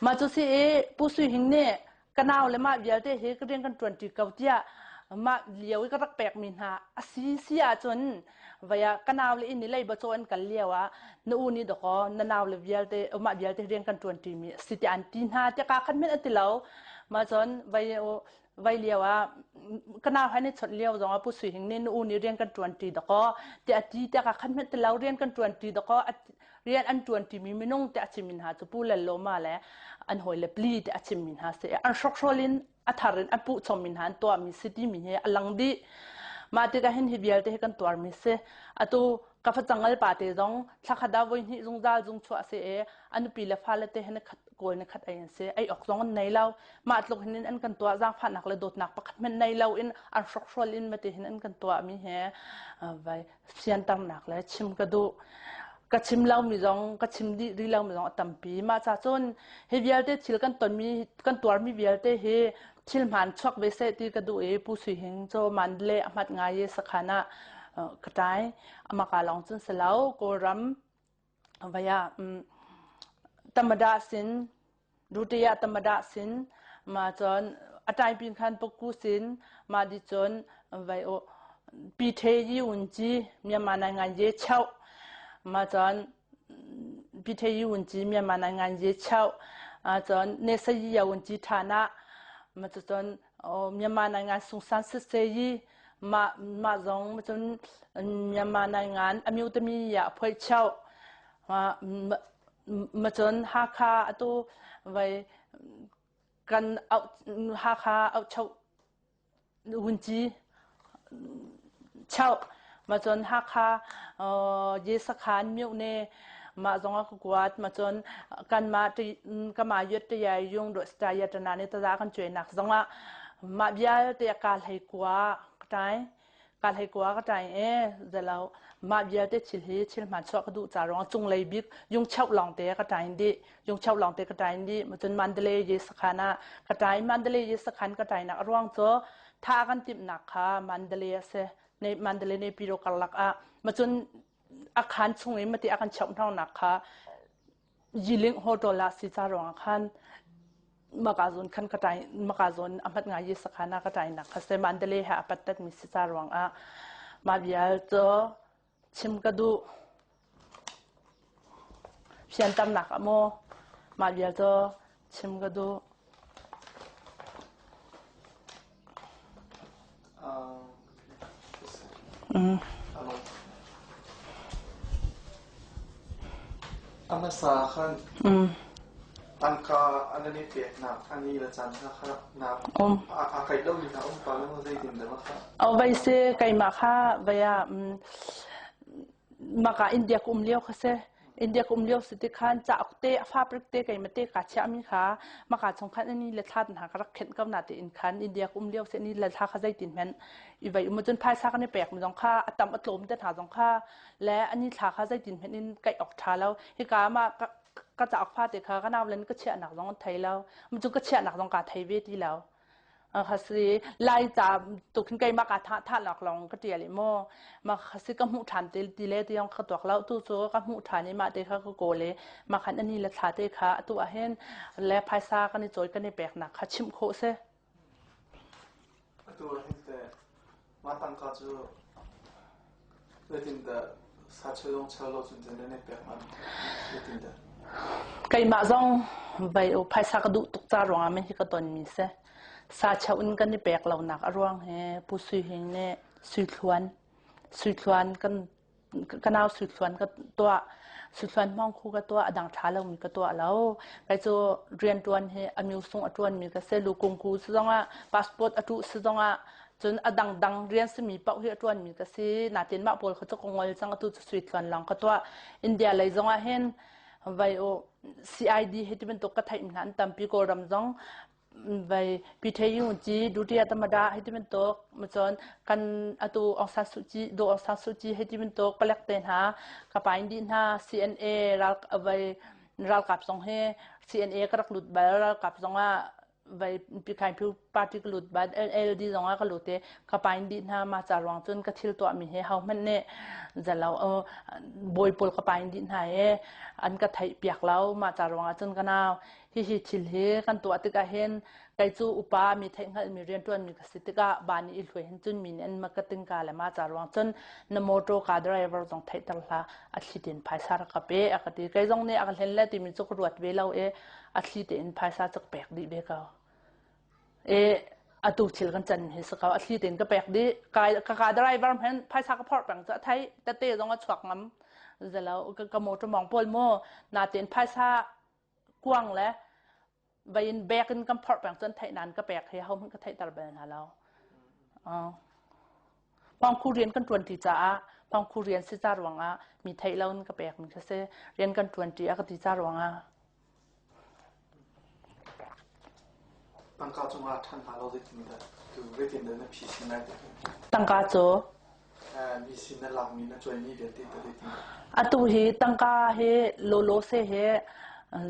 ma cu si e pu sui hin nih ka nau le mah vialte hi ka rian kan ṭuan ṭi ko tiah mah lio i ka rak pekmi hna a si si ahcun vai ah ka nau le inn i leiba caw an kal lio ah na u nih dakaw na nau le vialte mah vialte rian kan ṭuan ṭimi a si tiah an ti hna tiah kaa khat hmanh an ti lo mah cun vai vai lio ah ka nau han i chawnh lio zong ah pu Sui Hing nih na u nih rian kan ṭuan ṭi dakaw tiah a ti tiah kaa khat hmanh ti lo rian kan ṭuan ṭi dakaw rian an ṭuan ṭimi minung te a chimmi hna cu Pu Lal Lawma le an hawile pli te a chimmi hna si. An hrokhrawl in a thar in an puh chommi hna an tuahmi si timi hi a lang dih. Mah tikah hin hi vialte hi kan tuarmi si. Atu ka facangal pa te zong thlakhat ah voi hnih zungzal zung chuah si i a nupi le fale te hin khat kawl ni khat ei an si. Ei awk zong an nei lo. Mah tluk hin an kan tuah zaangfahnak le dawtnak pakhat hmanh nei lo in an hrokhrawl in mate hin an kan tuahmi hi vai fianternak le chim ka duh. Ka chim lomi zong ka chim dih rih lomi zong a tampi. Mah ca cun hi vialte thil kan tonmi kan tuarmi vialte hi thil hmaan chuak ve seh ti ka duh i Pu Sui Hing cu Mandalay a hmat ngai i sakhan ah ka ṭai. Amaka lawng cun si lo Kawlram vai ah Tamada sin Dutiya Tamada sin ma cun a ṭai pin khan Pukku sin ma di cun vai o Pi The Yi Un Ci Myanmar nai ngan ye chau ma cun Pi The Yi Un Ci Myanmar nai ngan ye chau cun Ne Sa Yi Ya Un Ci Tha Na ma cun Myanmar nai ngan Sung San Se Se Yi ma ma zong ma cun Myanmar nai ngan Amyu Tami Ya Phoi Chau Ma cun Hakha atu vai kan auh Hakha auhchoh vunci chauh ma cun Hakha Jesakhan myohne mah zong a ka kuat ma cun kanmah kamah yet tayai yung do staya tana ne taza kan cuainak zongah mah vialte ka hlei kua ka tai Ka hlei kua ka ṭai e zelo mah vialte thil hi thil hmaan chuah ka duh ca ruang cunglei bik yungcheuh lawngte ka ṭain dih yungcheuh lawngte ka ṭain dih cun Mandalay ye sakhan ah ka ṭai Mandalay ye sakhan ka ṭainak a ruang cu tha kan timhnak kha Mandalay a si ne Mandalay ne piro karlak ah macun a khan chung in mati a kan cheuh hnawngnak kha Yiling hotel ah si ca ruangah khan maka zawn khan ka ṭai maka zawn a hmat ngai i sakhan ah ka ṭainak kha se Mandalay he a pattat mi si ca ruangah mah vial cu chim ka duh fianternak ah maw mah vial cu chim ka duh. A hmasa khan tangka an i peknak a ni le caan hna kha aa kaih lomi hna um pa maw zeitindah na kha? Oh, vai si keimah kha vai ah maka India ka um lio kha si. India ka um lio si ti khan cauk te a fabric te keimah te ka chiahmi kha maka chung khan ani le thla hna ka rak khenh ko na tein khan India ka um lio si ani le thla kha zeitin hmanh i vai um cun phaisa kan i pek mi zong kha a tam a tlawm te hna zong kha le ani thla kha zeitin hmanh in kaih awk tha lo hika ma ka ka cauk fa te kha ka nau len ka chiahnak zong an thei lo cu ka chiahnak zong ka thei ve ti lo Ka si lai ca tuk hin keimah ka thah thah lak lawng ka ṭial i maw mah ka si ka hmuh ṭhan te ti le tiang ka tuak lo tu cu ka hmuh ṭhan i mah te kha ka kawl i mah khan ani le thla te kha atu ah hin le phaisa kan i cawi kan i peknak kha chimh khawh si. Atu ah hin teh Mah tangka cu zeitindah sacheu zong cheu lo cun nan i pek ngam? Zeitindah? Keimah zong vai u phaisa ka duh tuk ca ruangah min hi ka tonmi si. Sacheu in kan i pek lonak a ruang hi Pu Sui Hing nih Sui Thluan Sui Thluan kan ka nau suithluan ka tuah suithluan hmang khu ka tuah a dang ṭha lomi ka tuah lo kei cu rianṭuan hi a myu sung a ṭuanmi ka si lukungku si zongah passport a ṭuh si zongah cun a dangdang rian simi paoh hi a ṭuanmi ka si natin mah pawl kha cu ka ngol cang atu cu suithluan lawng ka tuah India lei zongah hin vai u CID hi ti bantuk ka theih hna an tampi Kawlram zong vai Pithayung ci Dutiya Tamada hei ti bantuk cun kan atu Aung San Suu Kyi Do Aung San Suu Kyi hei ti bantuk palek te hna ka pain dih hna CNA ral vai Ralkap zong hi CNA ka rak lut bal ralkap zong ah vai Pikhaiphu party ka lut bal LLD zong ah ka lut i ka pain dih hna ma ca ruang cun ka thil tuahmi hi ho hmanh nih zalo bawi pawl ka pain dih hna i an ka theih piak lo ma ca ruang ah cun ka nau hihi thil hi kan tuah tikah hin kei cu upa mi theihhngalhmi rianṭuanmi ka si tikah ba nih i hluai hin cun mi nih an ma ka tingka le ma ca ruang cun na motor ka driver zong theihter hlah a thli tein phaisa rak ka pe a ka ti kei zong nih a ka hlen le timi cu ka ruat ve lo i a thli tein phaisa cu ka pek dih ve ko e atu thil kan can hi si ko a thli tein ka pek dih ka ka driver hen phaisa ka phorh peng cu a thei tete zong a chuak ngam zelo ka motor mong pawl mu na tein phaisa kuang le vai in bek in kan phorh peng cun theih nan ka pek hi ho hmanh ka theihter bal hna lo. Pangkhu rian kan ṭuan ṭi caah pangkhu rian si ca ruangah mi theih lo in ka pek mi kha si rian kan ṭuan ṭi a ka ti ca ruangah. Tangka cungah ṭhan hna lo zeitin dah tu zeitin dah na phi sin lai ti Tangka cu Mi sin na lakmi na cuaimi vialte ta zeitin Atu hi tangka hi lawlaw se hi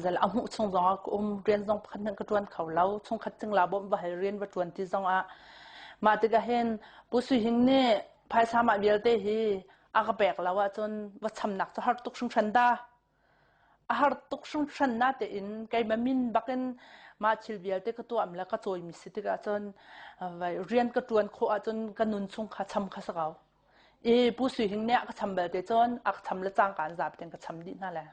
zal a hmuh chung zong ah ka um rian zong pakhat hmanh ka ṭuan kho lo chungkhat cingla bawmh va hal rian va ṭuan ti zong ah mah tikah hin Pu Sui Hing nih phaisa mah vialte hi a ka pek lo ahcun va chamnak cu har tuk hringhran da. A har tuk hringhran natein keimah min bakin mah thil vialte ka tuahmi le ka cawimi si tikah cun rian ka ṭuan khawh ahcun ka nun chung kha cham kha si ko. I Pu Sui Hing nih a ka cham belte cun a ka cham le cangka in zapi tein ka cham dih hna le.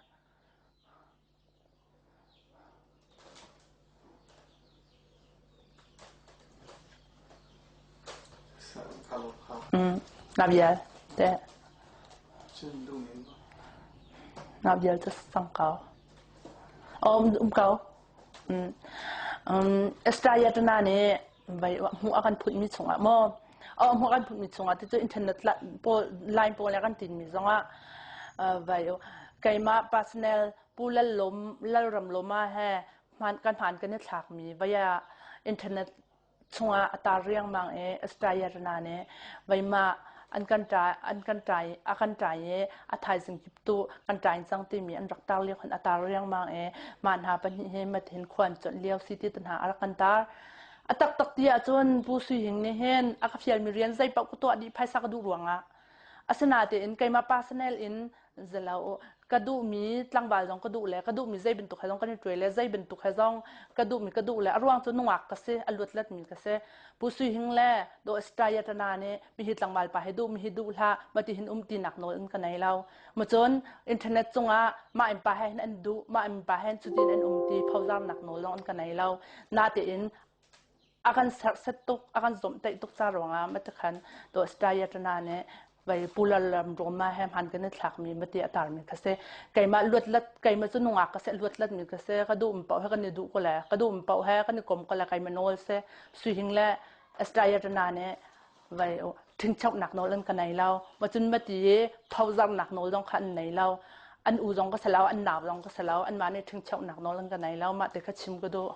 Na vial te. Na vial cu sang ko. Um um ko. Um Estayatana nih vai hmuh a kan phutmi chungah maw a hmuh kan phutmi chungah ti cu internet pawl line pawl le kan tinmi zongah vai keimah personnel Pu Lal Lawm Lalram Lawma he hman kan hman kan i thlakmi vaya internet chungah a tar riangmang i Australia nih veima an kan ṭai an kan ṭai a kan ṭai i a thaizing kip tu kan ṭai cang timi an rak tar lio khan a tar riangmang i mah hna pahnih hi mathin khuan chawnh lio si ti te hna a rak kan tar a taktak ti ahcun Pu Sui Hing nih hin a ka fialmi rian zei paoh ka tuah dih phaisa ka duh ruangah asinatein keimah personal in zalo ka duhmi tlangval zong ka duh le ka duhmi zei bantuk he zong kan i ṭuai le zei bantuk he zong ka duhmi ka duh le a ruang cu nungak ka si a luatlat mi ka si Pu Sui Hing le Do Stayatana nih mihi tlangval pa hi duh mihi duh hlah mati hin um tinak nawl in ka nei lo macun internet cungah mah in pa he hin an duh mah in pa he cutin an um ti phozarnak nawl zong an ka nei lo natein a kan serhset tuk a kan zomhtaih tuk ca ruangah matikhan to stayatana nih vai pulalam roma he hman kan i thlakmi mati a tarmi kha si keimah luatlat keimah cu nungak ka se luatlat mi ka se ka duh paoh he kan i duh ko le ka duh paoh he kan i kom ko le keimah nawl se suihing le stayatana nih vai ṭhingchoknak nawl an ka nei lo macun mati i phozarnak nawl zong kha an nei lo an u zong ka si lo an nau zong ka si lo anmah nih ṭhingchoknak nawl an ka nei lo mah te kha chim ka duh.